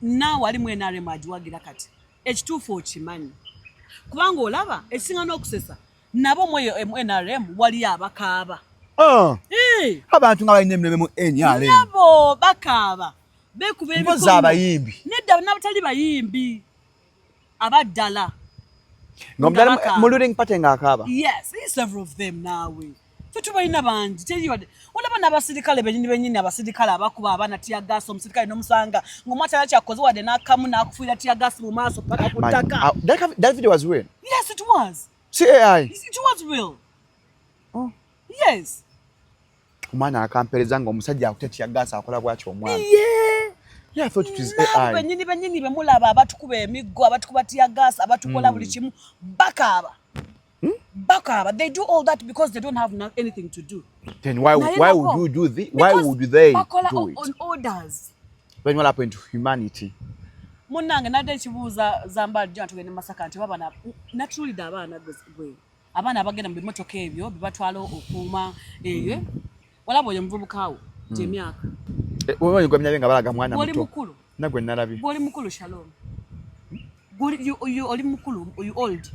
naawe ali mu NRM agiwagira kati, ekituufu okimanyi, kubanga olaba ekisinga n'okusesa nabo mweyo mu NRM waliyo abakaaba. Ah, Eh, abantu nga balina emirembe mu NRM. Nabo bakaaba, bekuba Mpozi emikono. abayimbi. Nedda, n'abatali bayimbi abaddala. Nga omudala Nga mu ruling party ng'akaaba. Yes, several of them. Naawe fe tubalina bangi, teri wadde olaba n'abasirikale benyini benyini, abasirikale abakuba abaana teargas, omusirikale n'omusanga ng'omwana kyakoze wadde n'akamu n'akufuira teargas mu maaso paka ku Man, ttaka. That video was real. Yes, it was. Si AI. It was real. Oh. Yes. Omwana akampereza ng'omusajja akute teargas, akola bw'atyo omwana. Yeah, I thought it was Naabo AI. benyini benyini bemulaba abatukuba emiggo, abatukuba teargas, abatukola buli kimu, bakaaba, bakaaba. They do all that because they don't have anything to do. Then why Naye why nako- would you do the why Because would they bakola do it? on orders. Then what happened to humanity? Munnange, nadde ekibuuza Zambaali jjo tugende Masaka nti baba natuulidde abaana gwe abaana abagenda mu bimotoka ebyo bebatwala okuuma eyo, walaba oyo omuvubuka wo gyemyaka. Eh, wewe gwe mnyabe nga balaga mwana Gwoli muto. mukulu. Nagwe nalabye. Gwoli mukulu, Shalom. Gwoli oli mukulu, you old.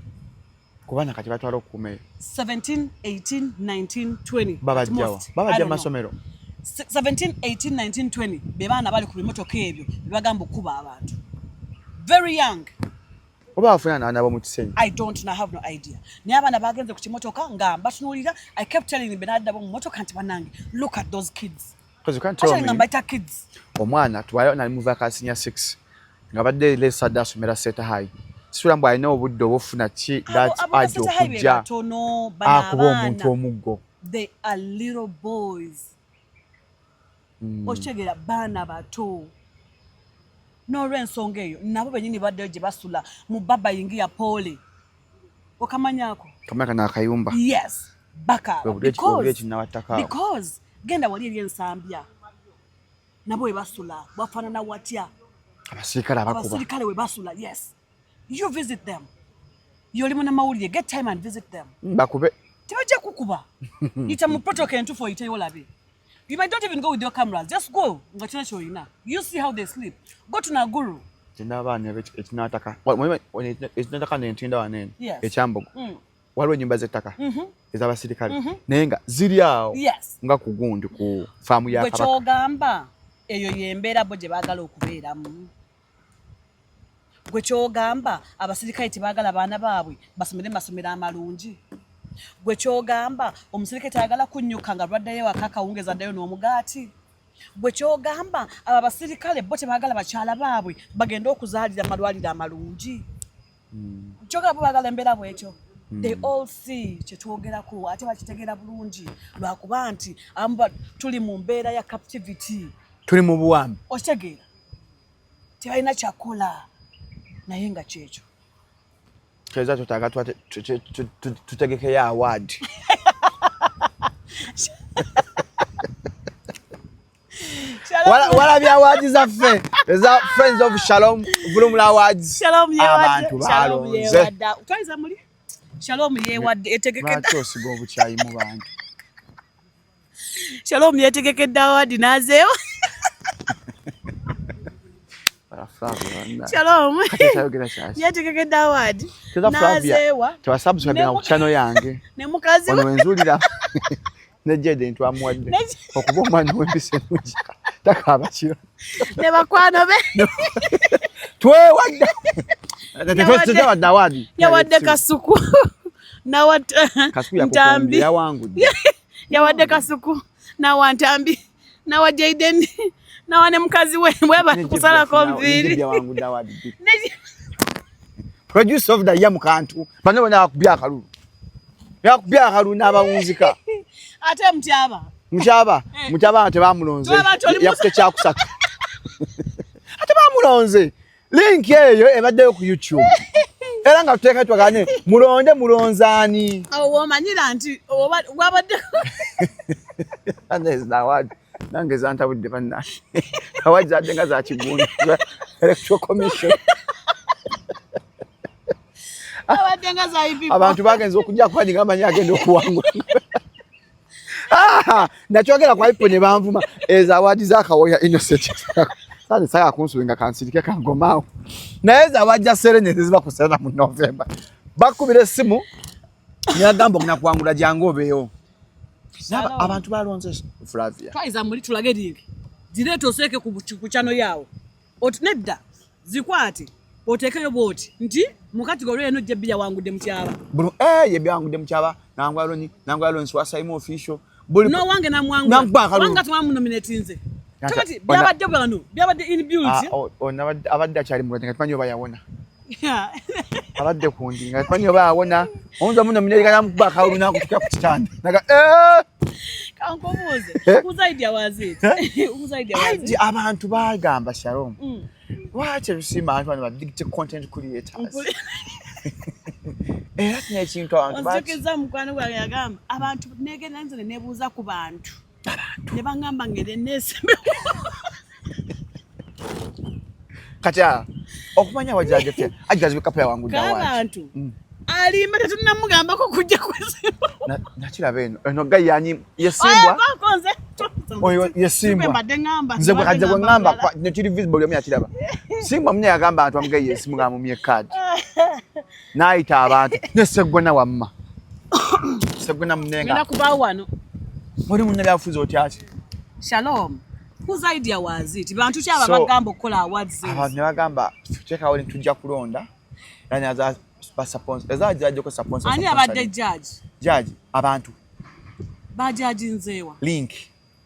Kubana kati batwala okuuma eyo. 17, 18, 19, 20 at Babajjawa? most. I Babajja don't know. masomero. 17, 18, 19, 20 be baana bali ku bimotoka ebyo bebagamba okukuba abantu, very young. Oba bafuna n'abaana mu Kisenyi. I don't know, I have no idea. Naye abaana bagenze ku kimotoka nga mbatunuulira. I kept telling benadda bo mu motoka nti, "Bannange, look at those kids." Because you can't tell Actually nga me mbayita kids. Omwana tuwayo nali muva ka senior 6 nga badde lesadde asomera Seeta High. Sisula mbu alina obudde obufuna ki that Abo age Seeta High be okujja batono bano akuba omuntu abaana. omuggo. They are little boys. Okitegeera, baana bato. N'olw'ensonga eyo nabo bennyini baddeyo gye basula mu Baba Yingiya Poole. Okamanyako? Kamanya kano akayumba. Yes, bakaaba. Obuli ekinnawattaka awo. Because genda wali eri ensambya nabo we basula bafaanana watya? Abasirikale abakuba. Abasirikale we basula, yes. You visit them, yoli munamawulire, get time and visit them. Bakube. Tebajja kukuba. Yita mu protocol entuufu, oyiteyo olabe. You might not even go with your cameras, just go nga kyona kyolina. You see how they sleep. Go to Naguru. Tenda abaana ekinataka. Ekinataka nentinda wano eno. Ekyambogo. Waliwo ennyumba z'ettaka ez'abasirikale naye nga ziri awo nga ku gundi ku faamu ya Gwe Kabaka. Kyogamba eyo yembeera bo gye baagala okubeeramu. Gwe kyogamba abasirikale tebaagala baana baabwe basomere mu masomero amalungi. Gwe kyogamba omusirikale tayagala kunnyuka nga lwaddayo ewaka akawungeezi addayo n'omugaati. Gwe kyogamba abo abasirikale bo tebaagala bakyala baabwe bagende okuzaalira mu malwaliro amalungi. Kyogamba bo baagala embeera bwetyo. They all see kyetwogerako ate bakitegeera bulungi, lwakuba nti abamu tuli mu mbeera ya captivity. Tuli mu buwambe. Okitegeera tebalina kyakola naye nga kyekyo. Kyeza tutaaga tutegekeyo award. Walabye awards zaffe eza Friends of Shalom Vulumula Awards. Shalom yewadde. Abantu Shalom balonze. yewadde. Twaliza muli Shalom yewadde etegekedde. Lwaki osiga obukyayi mu bantu? Shalom yetegekedde award n'azeewo. Bala Flavia bannange. Shalom Kati ekyayogera kyaki? yetegekedde award Teza Flavia, n'azeewa tewasubscribinga ku channel yange. Ne mukazi Ono we. wenzulira ne Jade ntwamuwadde okuba omwana ow'empisa ennungi takaaba kiro. Ne bakwano be. Twewadde. Tetwadde award. Yawadde Kasuku nawa Kasuku yakukumbye Ntambi. yawangudde. Yawadde Kasuku nawa Ntambi nawa Jaden nawa ne mukazi we bweba Ne kusalako Jebbi nviiri. yawangudde award bbiri. Ne- Producer of the year mu kantu. Bano bonna bakubye akalulu. Bakubye akalulu n'abawunzika. Ate Mutyaba. Mutyaba, Mutyaba tebamulonze. Tulaba nti oli Yakutte kyakusatu. Ate bamulonze. Link eyo ebaddeyo ku YouTube. Era nga tuteeka twagane mulonde mulonzaani. Awo w'omanyira nti oba wabadde Nange zino award nange zantabudde bannange. Award zadde nga za kigunda. Electoral Commission. Abadde nga za IPP. Abantu bagenze okujja kuba nga amanyi agenda okuwangula. Ah, nakyogera kwa ipo ne banvuma ezo award za Kawoya Innocent. Sasa saga kunsubenga kansirike kangomaawo. Naye ezo award za Serena eziba ku Serena mu November. Bakubira essimu ne bagamba ogenda kuwangula jangu obeewo. Shalom. Abantu balonze Flavia. Twayiza muli tulage link. Zireete oseeke ku channel yaawo. Oti nedda zikwate oteekeyo bw'oti nti mu category eno JB yawangudde Mutyaba. Bulu ye byawangudde Mutyaba, nangwa Loni, nangwa Loni Swasaimo official. Buli N'owange namwangula. Namukuba akalulu. Wanga twamunominatinze. Nata- Kati byabadde bwano, byabadde inbuilt. Ah, ono abadde akyali mulwadde nga tumanyi oba yawona. Yeah. Abadde ku ndi nga tumanyi oba yawona. Oyinza omunominatinga n'amukuba akalulu n'akutuka ku kitanda. Naga, eh! Kankubuuze. Eh? Whose idea was it? Whose idea was Aidi, it? abantu bagamba Shalom. Lwaki tetusiima abantu bano ba digital content creators? Era kino ekintu abantu baki Onzijukizza mukwano gwange yagamba abantu negenda nze ne neebuuza ku bantu. Ne baŋŋamba ngende neesimbewo. Kati okumanya wajjaje ffe ajigazi bikapu yawangudde award. K'abantu. Alimba tetunnamugambako kujja kwesimba. Nakiraba eno eno gayi yanyi yesimbwa. Oyo nze. Oyo yesimbwa. Mbadde ŋŋamba. Nze bwe kajja bwe ŋŋamba mulala. ne kiri visible buli omu yakiraba. Simbwa munne yagamba abantu amugayi yesimu ng'amumye kaadi. N'ayita abantu ne Sseggona wamma. Sseggona munne Ngenda nga kubaawo wano. muli munne byafuzi otya ki? Shalom. Whose idea was it? Bantu ki abo So, abagamba okukola awards ezo? Abantu ne bagamba tuteekawo ne tujja kulonda era naza basaponsor eza zajjako sponsor. Ani abadde judge? Judge abantu. Bajudginzeewa. Link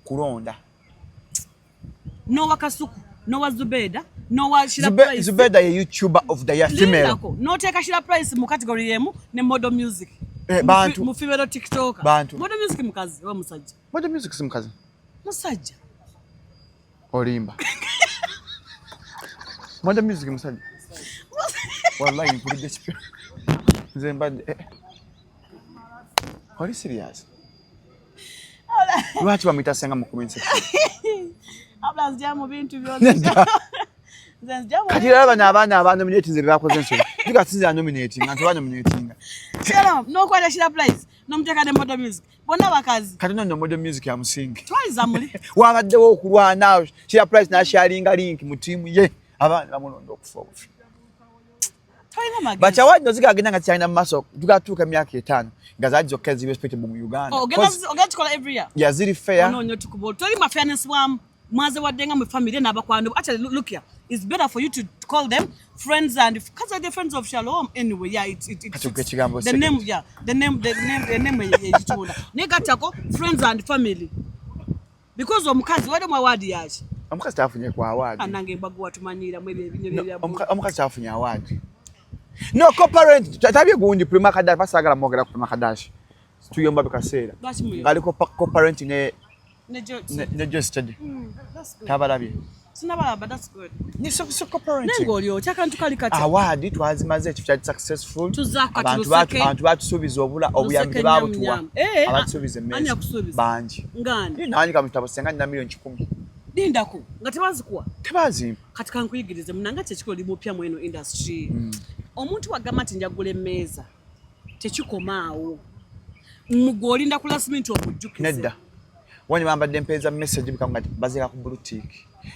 kulonda. Nowa Kasuku, Nowa Zubeda, Nowa Shira Price. Zubeda ye YouTuber of the year female. Lindako, n'oteeka Shira Price mu category y'emu ne Model Music. Eh, bantu. Mu female TikToker. Bantu. Model Music mukazi oba musajja? Model Music si mukazi. Musajja. Olimba. Model Music musajja. Wallahi mpulidde kipya. Nze mbadde Oli serious? Lwaki bamuyita senga mu comment section? Abla nzija mu bintu byonna. Nze nzija mu Kati raba bano abaana abanominatinze be bakoze ensobi. Juga sinze anominatinga, nti banominatinga. Shalom, n'okwata Shira Price, n'omuteeka ne Model Music. Bonna bakazi. Kati nno Model Music ya musingi. Twaliza muli. Wabaddewo okulwana Shira Price n'asharinga link mu ttiimu ye. Abaana bamulonda okufa obufi. Tolina magezi. But award no zigagenda nga zikyalina mu maaso, tugatuuka emyaka 5 nga zaali zokka eziri respectable mu Uganda. Oh, ogenda kikola every year. Yeah, ziri fair. Onoonya otukuba. Toli ma fairness bwamu. Mwaze wadde nga mu family n'abakwano. Actually, look here. It's better for you to call them friends and because they're the friends of Shalom anyway. Yeah, it Kati gwe ekigambo the second. name, yeah, the name yegitunda. Naye gattako friends and family. Because omukazi wadde mu award yaki. Omukazi tafunye ku award. Anange embago watumanyiramu ebyo ebinyo No, bya omukazi tafunye award. No, co-parent tabye gundi Prima Kadashi basaagala mwogera ku Prima Kadashi. Tuyomba bikaseera. Lwaki muyomba? Ng'aliko co-parenting ne Ne ne Joyce Teddy. That's good. Tabalabye. Sinabalaba, that's good. Ni so so Naye co-parenting. ng'oli otya akantu kali katya? Award twazimaze ekifo kyali successful. Tuzaako kati Abantu Luseke. abantu batusuubiza obuyambi Luseke tebabutuwa. nyamu nyamu. Abatusuubiza Ani emmere yakusuubiza? bangi. Ngani? Nawandika mu kitabo senga nina 100,000,000. Lindako nga tebazikuwa. Tebazimpa. Kati kankuyigirize munanga kyekikola oli mupya mu eno industry. Omuntu wagamba nti njagula emmeeza tekikoma awo. Mugwe olinda ku last minute omujjukize. Nedda. Wani bambadde mpeeza message bikamu nga baziika ku blue tick.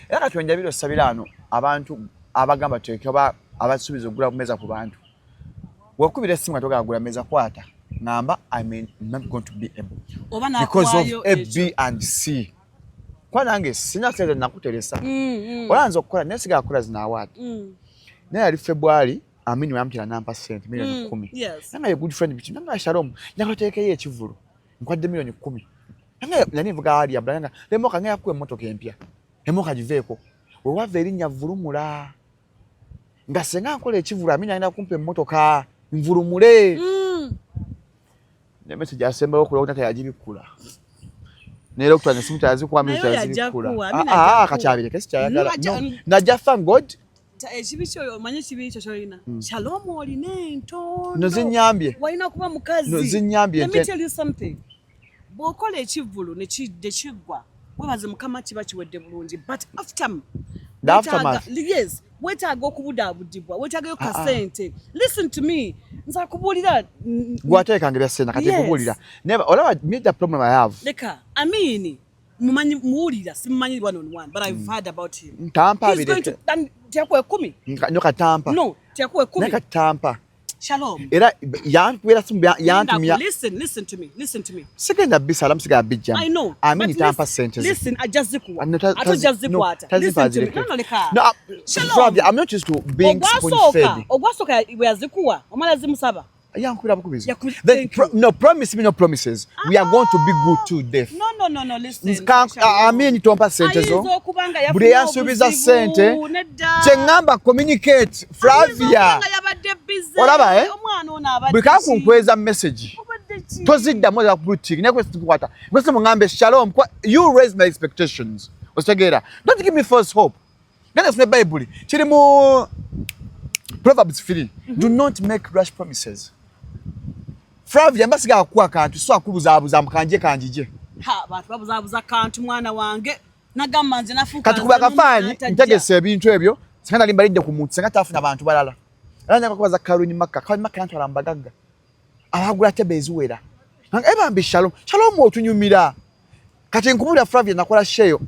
Era kati wenjabira osabira ano abantu abagamba teeke oba abasuubiza okugula ku mmeeza ku bantu. Wekubira essimu nga togala kugula mmeeza kwata. Ngamba I'm not going to be able. Oba Because of n'akuwaayo A, ekyo. B and C. Kuba nange sina ssente nakuteresa. Ola nze okukola naye sigala kukola zino award. Naye yali February, Amini weyamutera n'ampa ssente 10,000,000. Yes. Nange ye good friend biki nange Shalom njagala oteekeyo ekivvulu nkwadde 10,000,000. Nange nali nvuga Ali Abdallah nga emmotoka ngenda kukuwa emmotoka empya. Emmotoka giveeko. We wava erinnya Vulumula. Nga senga nkola ekivvulu Amini alina kumpa emmotoka nvulumule. Ne message asembayo okulonda teyagibikkula. Neera okutwala essimu teyazikuwa, Naye message oyo ajja teyazibikkula. kuwa, Amini ajja kuwa. Kati abireke sikyayagala. Najja- No. Najja thank God. Ekibi kyo omanyi ekibi kyo ky'olina. Shalom olina entondo. No zinnyambye. Walina kuba mukazi. No zinnyambye Let me nte- tell you something. Bw'okola ekivvulu ne kiggwa, webaze Mukama kiba kiwedde bulungi. But after The aftermath. Yes, weetaaga okubudaabudibwa, weetaagayo kasente. Listen to me. Nze akubuulira, Gwateekanga ebya ssente kati Yes. nkubuulira. Never, olaba me the problem I have. Leka, Amini mumanyi muwulira simumanyi one on one, but I've heard about him. Ntampa He's going to abireke. and teyakuwa 10. Nyo katampa. No, teyakuwa 10. Naye katampa. Shalom. Era yankubeera simu yantumya. Listen, listen to me. Listen to me. Sigenda bisala musiga bijjamu. I know. Amini but tampa listen, ssente ze. Listen, ajja zikuwa. No, Ate ojja zikwata. tazimpa Listen to me. azireke. No, no, leka. No, Shalom. Flavia, I'm not used to being spoon fed. Ogwasooka bwe yazikuwa, omala zimusaba. Yankubira bukubizi. Yakubi- Then thank you. no, promise me no promises. We are going to be good to death. No, no, no, no, listen. Nzika- Amini tompa ssente zo. Ayinza okuba nga yafunye Buli eyansuubiza obuzibu, ssente, nedda. kye ŋŋamba communicate, Flavia. Ayinza okuba nga yabadde busy. Olaba, eh? Omwana ono abadde Buli ki? kakunkweza message. Obadde ki? Toziddamu ozza ku blue tick, naye kwesi tukwata. Kwesi muŋŋambe Shalom, you raise my expectations. Ositegeera. Don't give me false hope. Genda osome Bayibuli. Kiri mu Proverbs 3. Do not make rash promises. Flavia, mba sigala kukuwa kantu, so akubuzaabuza mbu kanje kanjije. Ha, abantu babuzaabuza kantu mwana wange. Nagamba nze nafuuka Kati kuba nze akafaanyi, n'omuntu ntegese ebintu ebyo, singa nali mbalidde ku muntu, singa taafuna bantu balala. Era njagala kubaza Caroline Makka. Caroline Makka yantwala mu bagagga. Abagula tebe eziwera. Nanga, bambi Shalom. Shalom otunyumira. Kati nkubuulira Flavia nakola sheyo.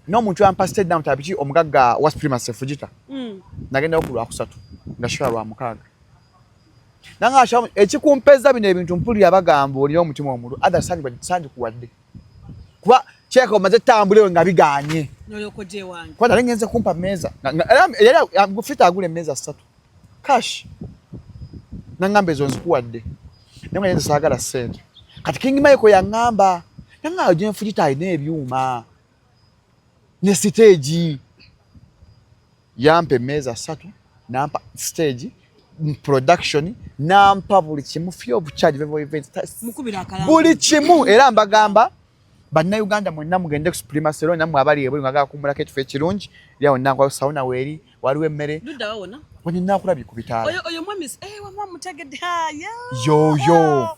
N'omuntu yampa state down tabiki omugagga wa Supremacy Fujita. Nagendayo ku Lwakusatu, nga show ya Lwamukaaga. Nanga Shalom, ekikumpeza bino ebintu mpulira bagamba olina omutima omulu. Other sandikuwadde. Kuba kyeka omaze tambula nga bigaanye. N'olyoka ojja ewange. Kuba nali ngenze kumpa mmeeza. Era, Fita agula emmeeza 3. Cash. Nangamba ezo nzikuwadde. Naye nga nze saagala ssente. Kati King Michael yaŋŋamba, nangamba Jane Fujita alina ebyuma. Ne stage. Yampa emmeeza 3, nampa stage, production, nampa buli kimu, free of charge, Vevo events. Mukubira akalamba. Buli kimu, era mbagamba, Bannayuganda mwenna mugende ku Supremacy Road, nammwe abali ebweru nga mwagala kuwummulako ekifo ekirungi, era wonna waliwo sauna weeri, waliwo emmere. Ludda wawona? Wano nnaakulabye ku bitaala. Oyo mwami wamma mutegedde. Ha, yeah. Yo, yo.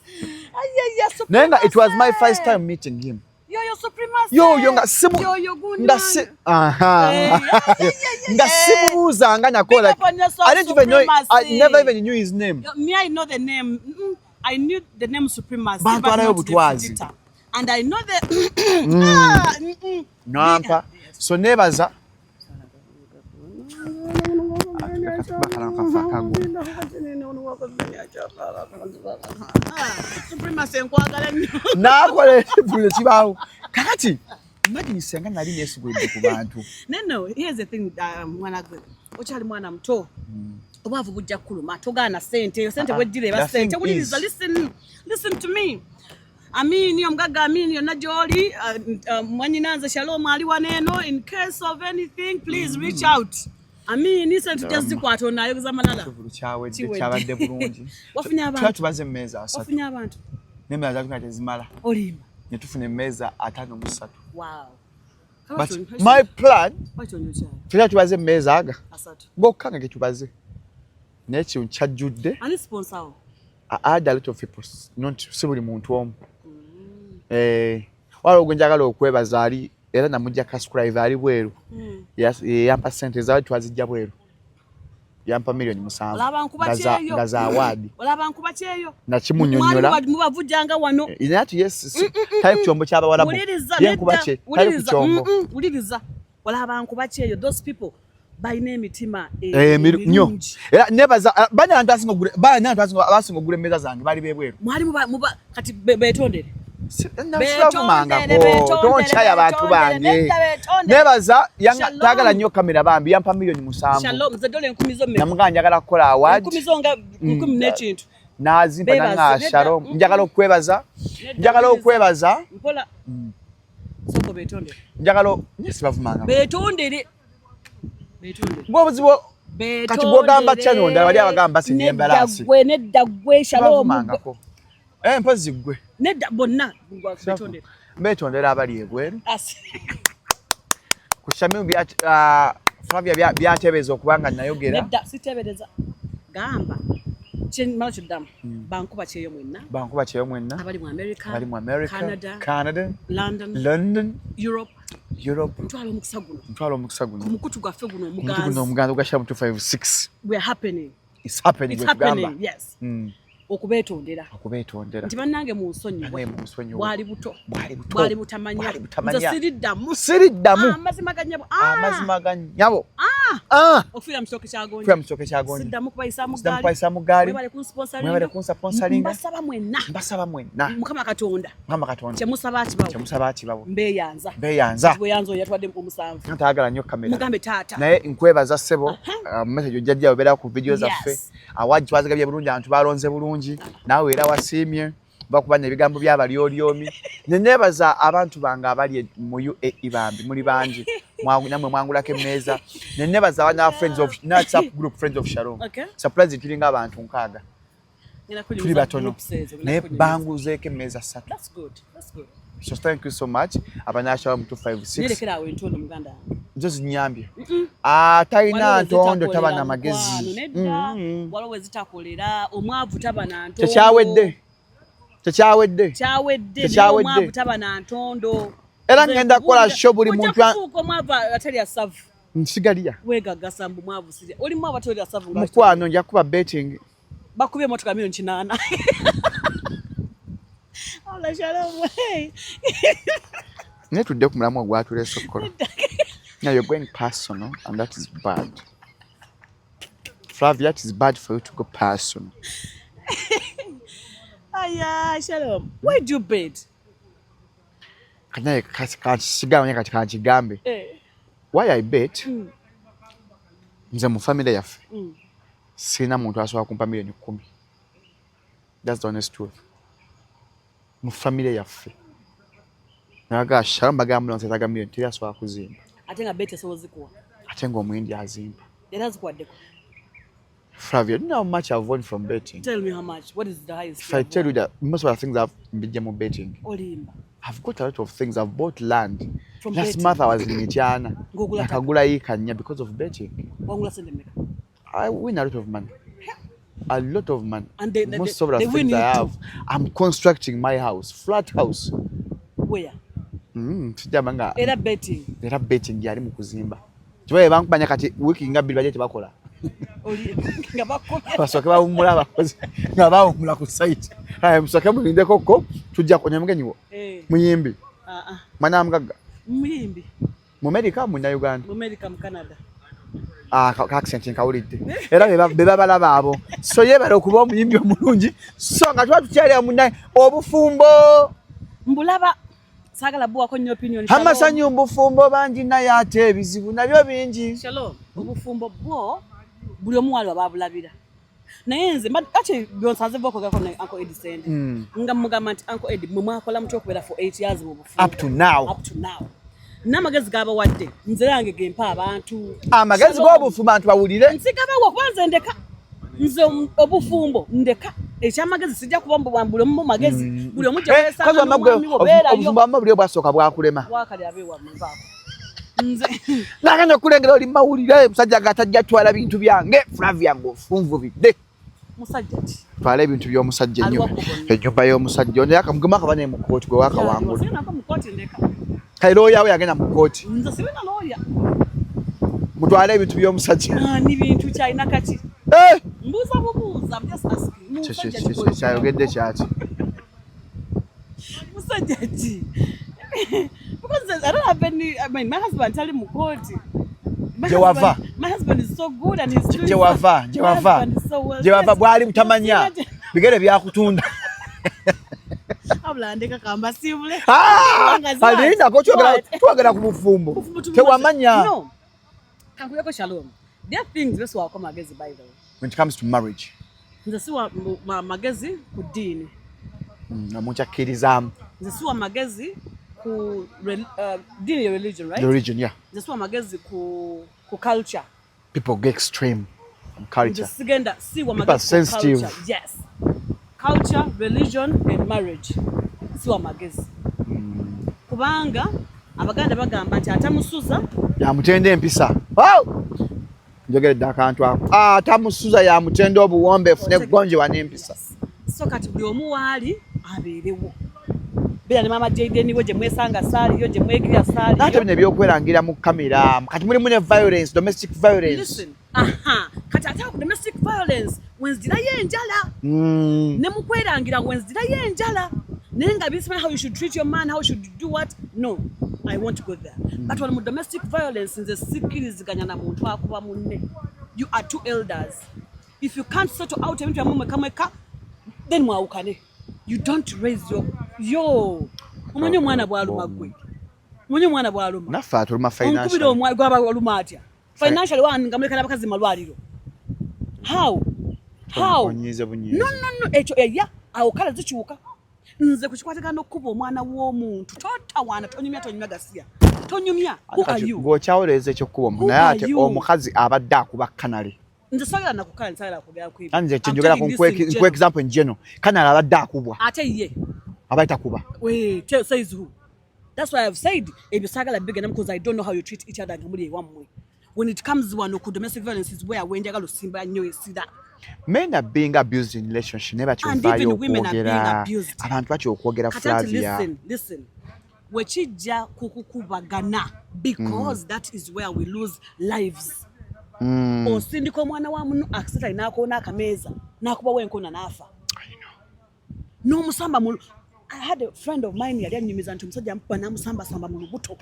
Ay, ay, ay, Supremacy. Naye nga it was my first time meeting him. Yo, yo, Supremacy. Yo, yo, nga simu- Yo, yo, gundi nga wange. si- aha. Eh, ay, ay, ay, ay, Nga ay. simubuuzanga nakola. Big up on yourself, I didn't even know, I Supremacy. never even knew his name. Yo, me, I know the name. I knew the name Supremacy, but Bantwalayo not the butwazi. Fujita. And I know the Nampa. So nebaza. Bakala kafa akago. Supremacy nkwagala nnyo. Nakola ekivvulu ne kibaawo. Kakati imagine senga nali neesigulidde ku bantu. No, no, here's the thing, mwana gwe. Okyali mwana muto. Obwavu bujja kukuluma. Togaana ssente. Eyo ssente bw'ejjira eba The thing ssente. Wuliriza, is- listen, listen to me. Amini omugagga Amini yonna gy'oli, mwannyinanze Shalom ali wano eno. In case of anything, please reach out. Amini ssente tujja zikwata ono ayogeza malala. Ekivvulu kyawedde Kiwedde. kyabadde bulungi. Wafunye abantu. Twali tubaze emmeeza 3. Wafunye abantu. N'emmeeza zaatugenda tezimala. Olimba. Ne tufuna emmeeza 53. Wow. But my plan, Lwaki onywa ekyayi? twali tubaze emmeeza aga. Asatu. Gokka nga ge tubaze. Naye kino kyajjudde. Ani sponsor wo? I had a lot of people, not si buli muntu omu. Eh, waliwo gwe njagala okwebaza ali era namujja Kascrive ali bweru. Yampa ssente zaali twazijja bweru. Yampa 7 million Olaba nkuba kyeyo. nga za award. Olaba nkuba kyeyo. Nakimunnyonnyola. Mwali mubavujjanga wano. Naye ati yes, tali ku kyombo ky'Abawarabu. Wuliriza, Ye nkuba nedda, kye, tali ku wuliriza, kyombo. Wuliriza. Olaba nkuba kyeyo. Those people balina emitima Eh, nnyo. emirungi. Era nebaza bani abantu abasinga okugula bani abantu abasinga okugula emmeeza zange baali b'ebweru. Mwali muba kati beetondere. Sibavumangako, Beetondere, tonkyaya abantu beetondere, bange. nedda, beetondere. Nebaza Shalom. taagala nnyo kamera bambi yampa 7 million. Shalom, ze dola enkumi zo mmeka? Namugamba njagala kukola award. Enkumi zo nga 10 n'ekintu. N'azimpa Beebaze, nanga nedda, Shalom. Njagala okwebaza. Nedda, Njagala wuliriza. okwebaza. Mpola. Sooka beetondere. Njagala nye sibavumangako. Beetondere. Beetondere. Gwe obuzibu kati bw'ogamba channel ndala bali abagamba si Nedda embalasi. gwe, nedda gwe, Shalom. Sibavumangako. Eh, mpozi ggwe. Nedda bonna beetondere. Beetondera abali ebweru. Asi. Ku Shamim bya Flavia byatebeeza okuba nga nayogera. Nedda siteebereza. Gamba. Mala kyoddamu. Bankuba kyeyo mwenna. Bankuba kyeyo mwenna. Abali mu America, Abali mu America, Canada, Canada, London, London, Europe. Europe. Ntwala omukisa guno. Ntwala omukisa guno. Ku mukutu gwaffe guno Omukutu guno omuganzi. omuganzi ogwa Shalom 256. We are happening. It's happening It's bwe tugamba. happening, yes. Okubeetondera. Okubeetondera. Nti bannange munsonyiwe. Bannange munsonyiwe. Bwali buto. Bwali buto. Bwali butamanya. Bwali butamanya. Nze siriddamu. Siriddamu. Amazima ga nnyabo. Ah! Amazima ga nnyabo. Ah! Okufiira mu kitooke kya gonja. Okufiira mu kitooke kya gonja. Siddamu kubayisa mu Siddamu ggaali. kubayisa mu ggaali. Mwebale kunsponsoringa. Mwebale kunsponsoringa. Mbasaba mwenna. Mbasaba mwenna. Mukama Katonda. Mukama Katonda. Kye musaba akibawe. Kye musaba akibawe. Mbeeyanza. Mbeeyanza. Bweyanza oyo yatwadde omusanvu. Ntaagala nnyo kamera. Mugambe taata. Naye nkwebaza ssebo, message ojja jja obeera ku video zaffe. Yes. Award twazigabye bulungi, abantu balonze bulungi. Naawe era wasiimye. Bakuba n'ebigambo by'abalyolyomi. Ne neebaza abantu bange abali mu UAE bambi muli bangi. Nammwe mwangulako emmeeza. Ne neebaza abana Friends of na WhatsApp group Friends of Shalom. Okay. Surprise tulinga abantu 60. Ngenda kunyumiza Tuli batono. groups ezo, ngenda Naye kunyumiza. banguzeeko emmeeza 3. That's good. That's good. So thank you so much. Abana Shalom 256. Nerekera awo entondo muganda wange. Zo zinyambye. Atalina Waliwo ntondo wezitakolera taba na magezi. mukwano, nedda. Waliwo wezitakolera omwavu taba na ntondo. Tekyawedde. Tekyawedde. Kyawedde. Naye Tekyawedde. omwavu taba na ntondo. Era Nze ngenda kukola nkubuulira, show buli ojja muntu kufuuka omwavu atalya ssavu. Nsigaliya. Weegagasa mbu mwavu sirya. Oli mwavu atalya ssavu nga Mukwano nja kuba betting. Bakubye emmotoka 8 million. Allah shalom. Hey. Naye tudde ku mulamwa ogwatuleese okukola. Now you're going personal and that is bad. Flavia, it is bad for you to go personal. Aya, shalom. Why do you bet? Kanaye kankigambe kati kankigambe. Eh. Why I bet? Nze mu family yaffe sirina muntu asobola kumpa 10 million. That's the honest truth. Mu family yaffe. Naga Shalom bagamba nti nzeetaaga million teri asobola kuzimba. Ate nga bet esobola zikuwa. Ate ng'omuyindi azimba. Era zikuwaddeko. Flavia, do you know how much I've won from betting? Tell me how much. What is the highest? If I tell you that most of the things I've mbijja mu betting. Olimba. I've got a lot of things. I've bought land. From Last betting? month I was in Mityana. Ng'ogula ttaka? Nakagula yiika nnya because of betting. Wangula sente mmeka? I win a lot of money. A lot of money. And Most of the they win things I you too. have, I'm constructing my house, flat house. Where? Sijamba nga Era betting. Era betting yali mu kuzimba. Kibaye bankubanya kati wiiki nga 2 bajje tebakola. Oli nga bakomye. Basooke bawummula abakozi nga bawummula ku site. Aya musooke mulindeko ko tujja kunya mugenyi wo. Eh. Muyimbi. Ah ah. Mwana wa mugagga. Muyimbi. Mu America, mu Uganda. Mu America, mu Canada. Ah, ka accent nkawulidde era be babalaba abo. So yeebale okuba omuyimbi omulungi, so nga tuba tukyali awo, obufumbo. Mbulaba saagala buwako nnyo opinion. Amasanyu mbufumbo bangi, naye ate ebizibu nabyo bingi. Shalom, obufumbo bwo buli omu wali wababulabira, naye nze ate byonsanze bwokogerako ne Uncle Eddie Sendi, nga mugamba nti, "Uncle Eddie, mwe mwakola mutya okubeera for 8 years mu bufumbo?" Up to now. Up to now. N'amagezi gabawadde nze yange gempa abantu. Amagezi g'obufumbo abantu bawulire. Nsigabawa, kuba nze ndeka, nze obufumbo ndeka. Ekyamagezi sijja kuba buli omu magezi, buli omu Eh, kazi wamma gwe obufumbo wamma buli obwasooka bwakulema? Wakali abeewammwe vaako nze. Nagenda okulengera oli mawulire, musajja nga tajja twala bintu byange. Flavia, ng'ofunvubidde. Musajja ki? Twala ebintu by'omusajja. Aliwa Ennyumba ku bonna. Ennyumba y'omusajja ono yakamugema akaba naye mu kkooti gwe wakawangula. Sinako mu kooti, ndeka. Kale looya we yagenda mu kkooti. Nze sirina looya. Mutwale ebintu by'omusajja. Ani bintu kyalina kati? Eh! Mbuuza bubuuza, I'm just asking. Musajja ki gwe- Kyayogedde kyaki? Musajja ki? Because I don't have any, I mean, my husband tali mu kooti. My Gye wava. My husband is so good and he's doing Gye wava, gye My wava. husband is so well. Gye wava bwali butamanya bigere byakutunda. Abula ndeka kamba siibule. Ah! Nga ziba- Alindako, What? twogera ku bufumbo. Bufumbo Tewamanya. No. Kankuyeko Shalom. There are things besiwako magezi, by the way. When it comes to marriage, Nze siwa magezi ku ddiini. Omuntu akkirizaamu. Nze siwa magezi ku ddiini ye religion, right? The religion, yeah. Nze siwa magezi ku culture. People go extreme on Nze culture. sigenda siwa People are magezi ku sensitive. culture. Yes, culture, religion and marriage siwa magezi, kubanga Abaganda bagamba nti atamusuza yamutenda empisa. Oh! Njogeredde akantu ako, atamusuza yamutenda obuwombeefu neggonjewa n'empisa. So kati buli omu waali abeerewo, beera ne maama Jaden we gye mwesanga saaliyo gye mwegirya Ate saaliyo. bino ebyokwerangira mu kamera kati mulimu ne violence, domestic violence. Listen, aha, kati ate ku domestic violence wenzirayo enjala. Ne mukwerangira wenzirayo enjala, naye nga bisimanyi how you should treat your man, how you should do what. No, I won't go there. But wano mu domestic violence nze sikkiriziganya na muntu akuba munne. You are two elders. If you can't settle out ebintu byammwe mweka mweka, then mwawukane. You don't raise your yo, omanyi omwana bw'aluma, gwe omanyi omwana bw'aluma. Naffe atuluma Onkubira financially. omwana gwaba aluma atya financially? Wani nga muleka n'abakazi mu malwaliro, how? Onyiize bunyiizi. No, no, no, ekyo eya awo kale zikyuka. Nze ku kikwatagana n'okkuba omwana w'omuntu, totawaana, tonyumya, tonyumya gasiya, tonyumya. Who are you? Ng'okyawolereza ekyokukuba omuntu, Who naye are ate you? omukazi abadde akuba kanale. Nze sagala nakukala, nsagala kwogera ku ebyo. Nze I'm kyenjogera taking this in nkuwa general. example in general, kanale abadde akubwa, Ate ye aba takuba. Wait, says who? That's why I've said ebyo saagala bigenda because I don't know how you treat each other nga muli ewammwe. When it comes wano ku domestic violence is where wenjagala osimba nnyo essira. Men are being abused in relationship naye And bakyovaayo even women are being okwogera. abused. Abantu batya okwogera. Kati ati Flavia. listen, listen. Wekijja kukukubagana, because that is where we lose lives. Osindika omwana wa muno accidentally n'akoona akameeza n'akubawo enkona n'afa. N'omusamba mu, I had a friend of mine yali annyumiza nti omusajja amukuba n'amusambasamba mu lubuto.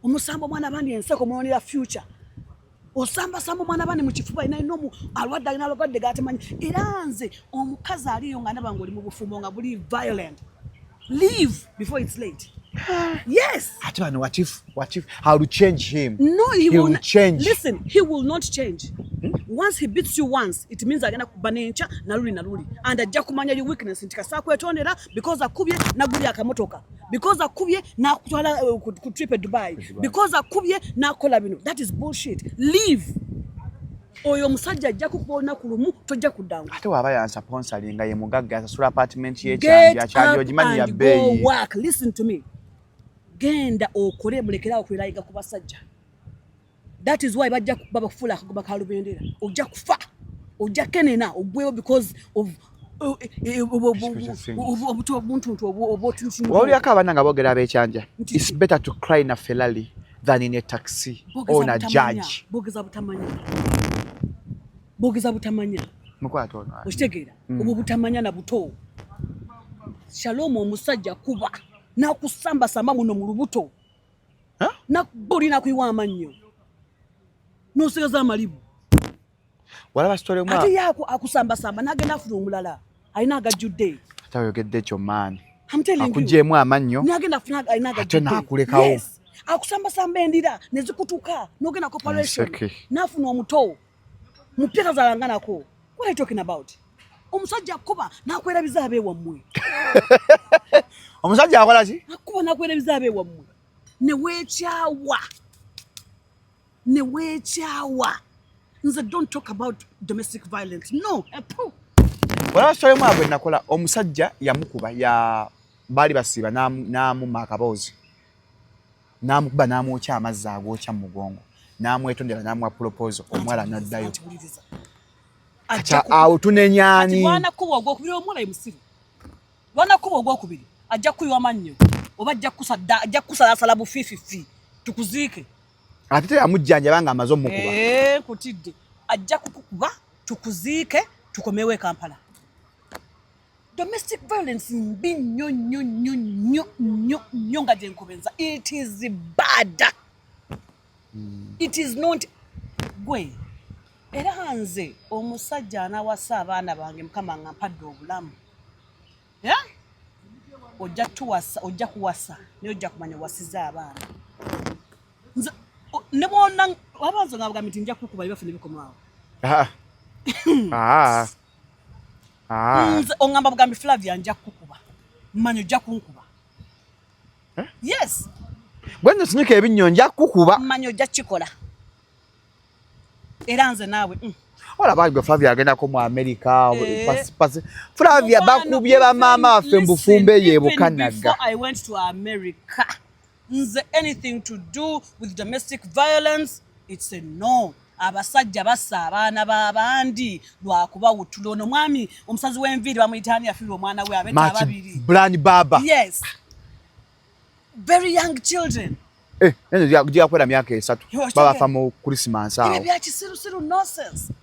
Omusamba omwana bandi enseko mwonera future. Osambasamba omwana bandi mu kifuba, alina alina omu alwadde, alina alwadde g'atamanyi. Era nze omukazi aliyo nga ndaba ng'oli mu bufumbo nga buli violent, leave before it's late. Yes. Ate bano, what if how to change him? No, he He will will not change. Listen, he will not change. Once he beats you once, it means agenda kuba n'enkya naluli naluli, and ajja kumanya your weakness nti kasita kwetondera because akubye nagulya akamotoka, because akubye nakutwala ku trip e Dubai, because akubye nakola bino. That is bullshit. Leave. Oyo omusajja ajja kukuba olunaku lumu, tojja kuddangu. Ate waaba yansponsoringa, ye mugagga, yasasula apartment Get y'ekyanja kyanja up ogimanyi ya and go bbeeyi. work. Listen to me, genda okole, mulekerawo okwerayiga ku basajja. That is why bajja kuba bakufuula akagoba ka lubendera. Ojja kufa, ojja kenena ogwewo because of obuto obuntuntu obwotuntu. Wawulirako abaana nga boogera ab'ekyanja, Nti "It's better to cry in a Ferrari than in a taxi or a judge." Boogeza butamanya, boogeza butamanya. Mukwata ono. Okitegeera? Obwo butamanya na buto. Shalom, omusajja kuba nakusambasamba muno mu lubuto, Huh? nakuboli nakuyiwa amannyo n'osigaza amalibu. Walaba story mwa. Ate yako akusambasamba n'agenda afuna omulala alina agajjudde. Ate oyogedde ekyo maani. I'm telling you. Akuggyeemu amannyo. N'agenda afuna alina agajjudde. Ate n'akulekawo. Yes. Akusambasamba endira ne zikutuka n'ogenda ku operation. Nseke. N'afuna omuto. Mupya tazaalanga nako. What are you talking about? Omusajja akuba n'akwerabiza abeewammwe. Omusajja akola ki? Akuba n'akwerabiza abeewammwe. Ne weekyawa. Ne weekyawa. Nze don't talk about domestic violence. No. Epu. Walaba story mwa gwe nakola omusajja yamukuba ya baali basiiba n'amumma akaboozi n'amukuba n'amwokya amazzi agookya mu mugongo n'amwetondera n'amuwa proposal omuwala n'addayo. Anti wuliriza. Kati awo tunenya ani? Lwanakuba ogwokubiri omuwala ye musiru. Lwanakuba ogwokubiri ajja kukuyiwa mannyo oba ajja kukusadda ajja kukusalasala bufiififi tukuziike. Ate teyamujjanjaba ng'amaze omukuba. Eh, nkutidde. Ajja kukukuba tukuziike tukomewo e Kampala. Domestic violence mbi nnyo nnyo nnyo nnyo nnyo nnyo nga gye nkobenza. It is bad. It is not gwe. Era nze omusajja anawasa abaana bange Mukama nga mpadde obulamu. Yeah? Ojja tuwasa, ojja kuwasa, naye ojja kumanya wasiza abaana. Nze ne bw'ona wabanza nga bagambye nti nja kukuba bafune bikomaawo. Ah. Ah. Ah. Nze ongamba bugambi Flavia nja kukuba. Mmanyi ojja kunkuba. Eh? Yes. Bwe nno sinyika ebinnyo nja kukuba. Mmanyi ojja kukikola. Era nze naawe. Olaba gwe Flavia agendako mu America, Eh. Flavia Mukwano, bakubye bamaama baffe mu bufumbo eyo e even Bukanaga. before I went to America, nze anything to do with domestic violence, it's a no. Abasajja bassa abaana b'abandi lwakubawutula. Ono mwami omusazi w'enviiri bamuyita ani yafiirwa omwana we abeta March ababiri. Brand Baba. Yes. Very young children. Eh, nene gyakwera myaka 3. Yo, Baba afa mu Christmas awo. Ebyo bya kisirusiru nonsense.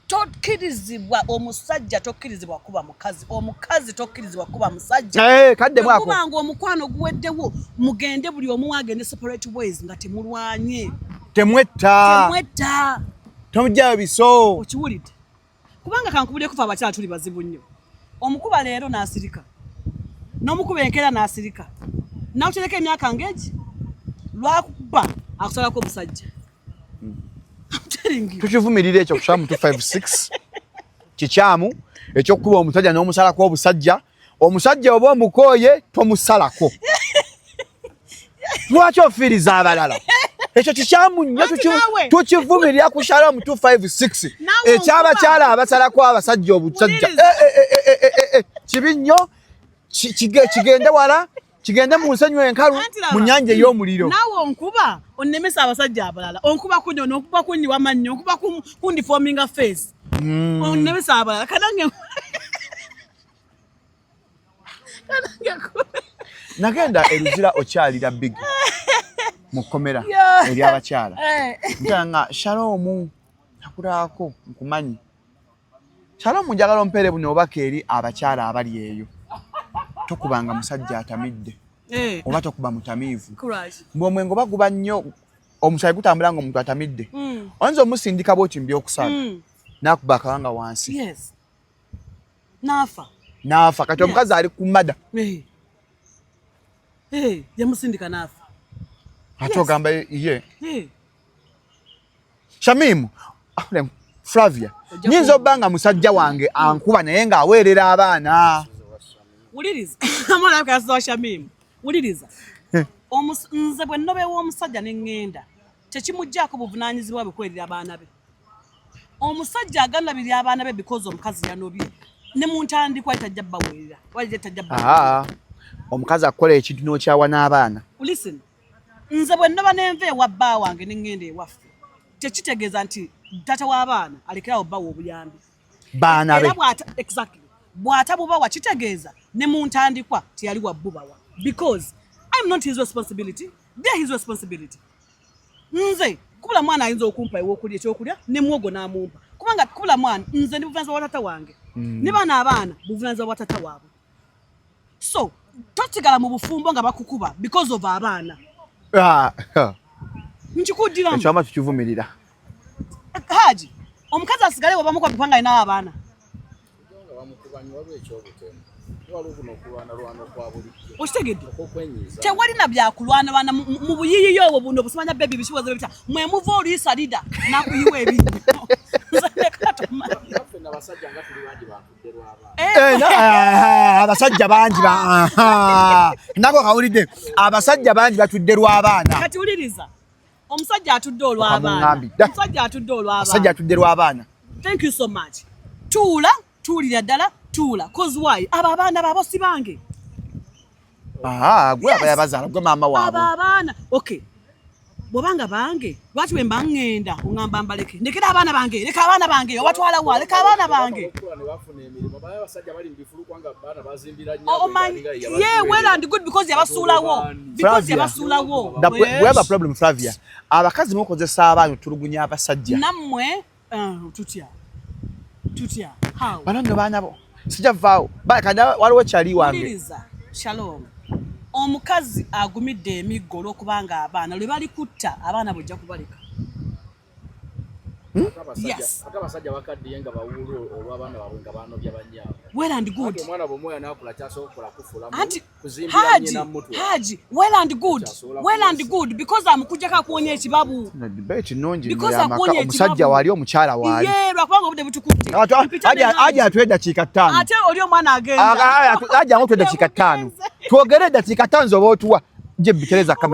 Tokkirizibwa omusajja tokkirizibwa kuba mukazi, omukazi tokkirizibwa kuba musajja. Eh, kadde mwako. Kubanga omukwano guweddewo mugende buli omu agende separate ways nga temulwanye. Temwetta. Temwetta. Tomujjayo biso. Okiwulidde. Kubanga kankubulire kufa abakyala tuli bazibu nnyo. Omukuba leero n'asirika. N'omukuba enkeera n'asirika. N'akutereka emyaka ng'egi. Lwakukuba akusalako omusajja. I'm telling you. Tukivumirira ekyo ku 256. Kikyamu ekyokukuba omusajja n'omusalako obusajja. Omusajja oba omukooye tomusalako. Lwaki ofiiriza abalala? Ekyo kikyamu nnyo, Anti naawe. tukivumirira ku Shalom 256. Naawe Ekyabakyala abasalako abasajja obusajja. Wuliriza. Kibi nnyo, kigende wala, kigende mu nsenyu enkalu, Anti laba, mu nnyanja ey'omuliro. Naawe onkuba onnemesa abasajja abalala. Onkuba kunyono, onkuba kunyiwa mannyo, onkuba kundifominga face. Onnemesa abalala. Kanange kanange Nagenda e Luzira okyalira Big mu kkomera Yeah. eri abakyala. Eh. Ngira nga Shalom nakulaako nkumanyi. Shalom njagala ompeere buno obubaka eri abakyala abali eyo. Tokubanga musajja atamidde. Eh. Oba tokuba mutamiivu. Courage. Mbu omwenge oba guba nnyo omusaayi gutambula ng'omuntu atamidde. Oyinza omusindika bw'oti mu by'okusaaga. N'akuba akawanga wansi. Yes. N'afa. N'afa. Kati omukazi ali ku mada. Eh. Eh, yamusindika n'afa. Ate ogamba ye. Eh. Shamimu, Flavia, Ojja nyinza obba nga musajja wange ankuba naye ng'aweerera abaana. Wuliriza. Amala akasiza Shamimu. Wuliriza. Nze bwe nnobeewa omusajja ne ŋŋenda, tekimuggyako buvunaanyizibwa bwe kwerera abaana be. Omusajja agalabirira abaana be because omukazi yanobye. Ne mu ntandikwa tajja bbaweerera. Wali tajja bbaweerera. Omukazi akola ekintu n'okyawa n'abaana. Listen. Nze bwe nnoba n'enva ewa bba wange ne ŋŋenda ewaffe, tekitegeeza nti taata w'abaana alekerawo bbawa obuyambi. Baana be. Era bw'ata, exactly. Bw'atabubawa kitegeeza ne mu ntandikwa teyali wa bbubawa. Because I'm not his responsibility, they're his responsibility. Nze kubula mwana ayinza okumpa ew'okulya ekyokulya ne muwogo n'amumpa. Kubanga kubula mwana nze ndi buvunaanyizibwa bwa taata wange. Ne bano abaana buvunaanyizibwa bwa taata waabwe. So tosigala mu bufumbo nga bakukuba because of abaana. Nkikuddiramu. Ekyo ama tukivumirira. Haji, Omukazi asigale bwe bamukuba kubanga alinawo abaana. Okitegedde? Tewali na byakulwanalwana mu buyiyiyo obwo buno busimanya bebi bisiwaza bita mwe muva oliisa lida nakuyiwa ebinyo. Nze ndeka tomanyi. Abasajja bangi nako kawulidde, abasajja bangi batudde lw'abaana. Kati wuliriza, omusajja atudde olw'abaana, Okamuŋŋambidde. omusajja atudde olw'abaana. Abasajja atudde lw'abaana. Thank you so much. Tuula, tuulira ddala, tuula. Cause why? Abo abaana baabo si bange. Aha, gwe aba yabazaala, gwe maama Abo waabwe. abaana, okay, bwobanga bange, lwaki bwe mba ŋŋenda oŋŋamba mbaleke? Ndekera abaana bange, leka abaana bange, obatwala wa? Leka abaana bange. Omanyi, yeah, well and good, because yabasuulawo, because Flavia. yabasuulawo. We have a problem, Flavia. Abakazi mukozesa abaana otulugunya abasajja. Nammwe tutya tutya, how? Bano nno baana bo sijja vaawo. Kandi waliwo kyali wange. Wuliriza, Shalom, omukazi agumidde emiggo olw'okubanga abaana lwe bali kutta, abaana bwojja kubaleka. Yes. Ate abasajja bakaddiye nga bawuulu olw'abaana baabwe nga banobya bannyaabwe. Well and good. Anti omwana bw'omwoyo n'akula kyasobola okukola kufuula Anti kuzimbira Haji, nnyina mutwe. Haji, well and good, Kyasobola well and kuwasa. good, because amukujjako akuwonya ekibabu. No, debate nnungi nno Because y'amaka. akuwonya Omusajja ekibabu. waali, omukyala waali. Ye, lwakubanga obudde butukutte. Mpita ne Aja Haji. atuwe eddakiika 5. Ate oli omwana agenda. Aja atuwe eddakiika 5. Twogere eddakiika 5 oba otuwa. Jebbi, tereza kamera.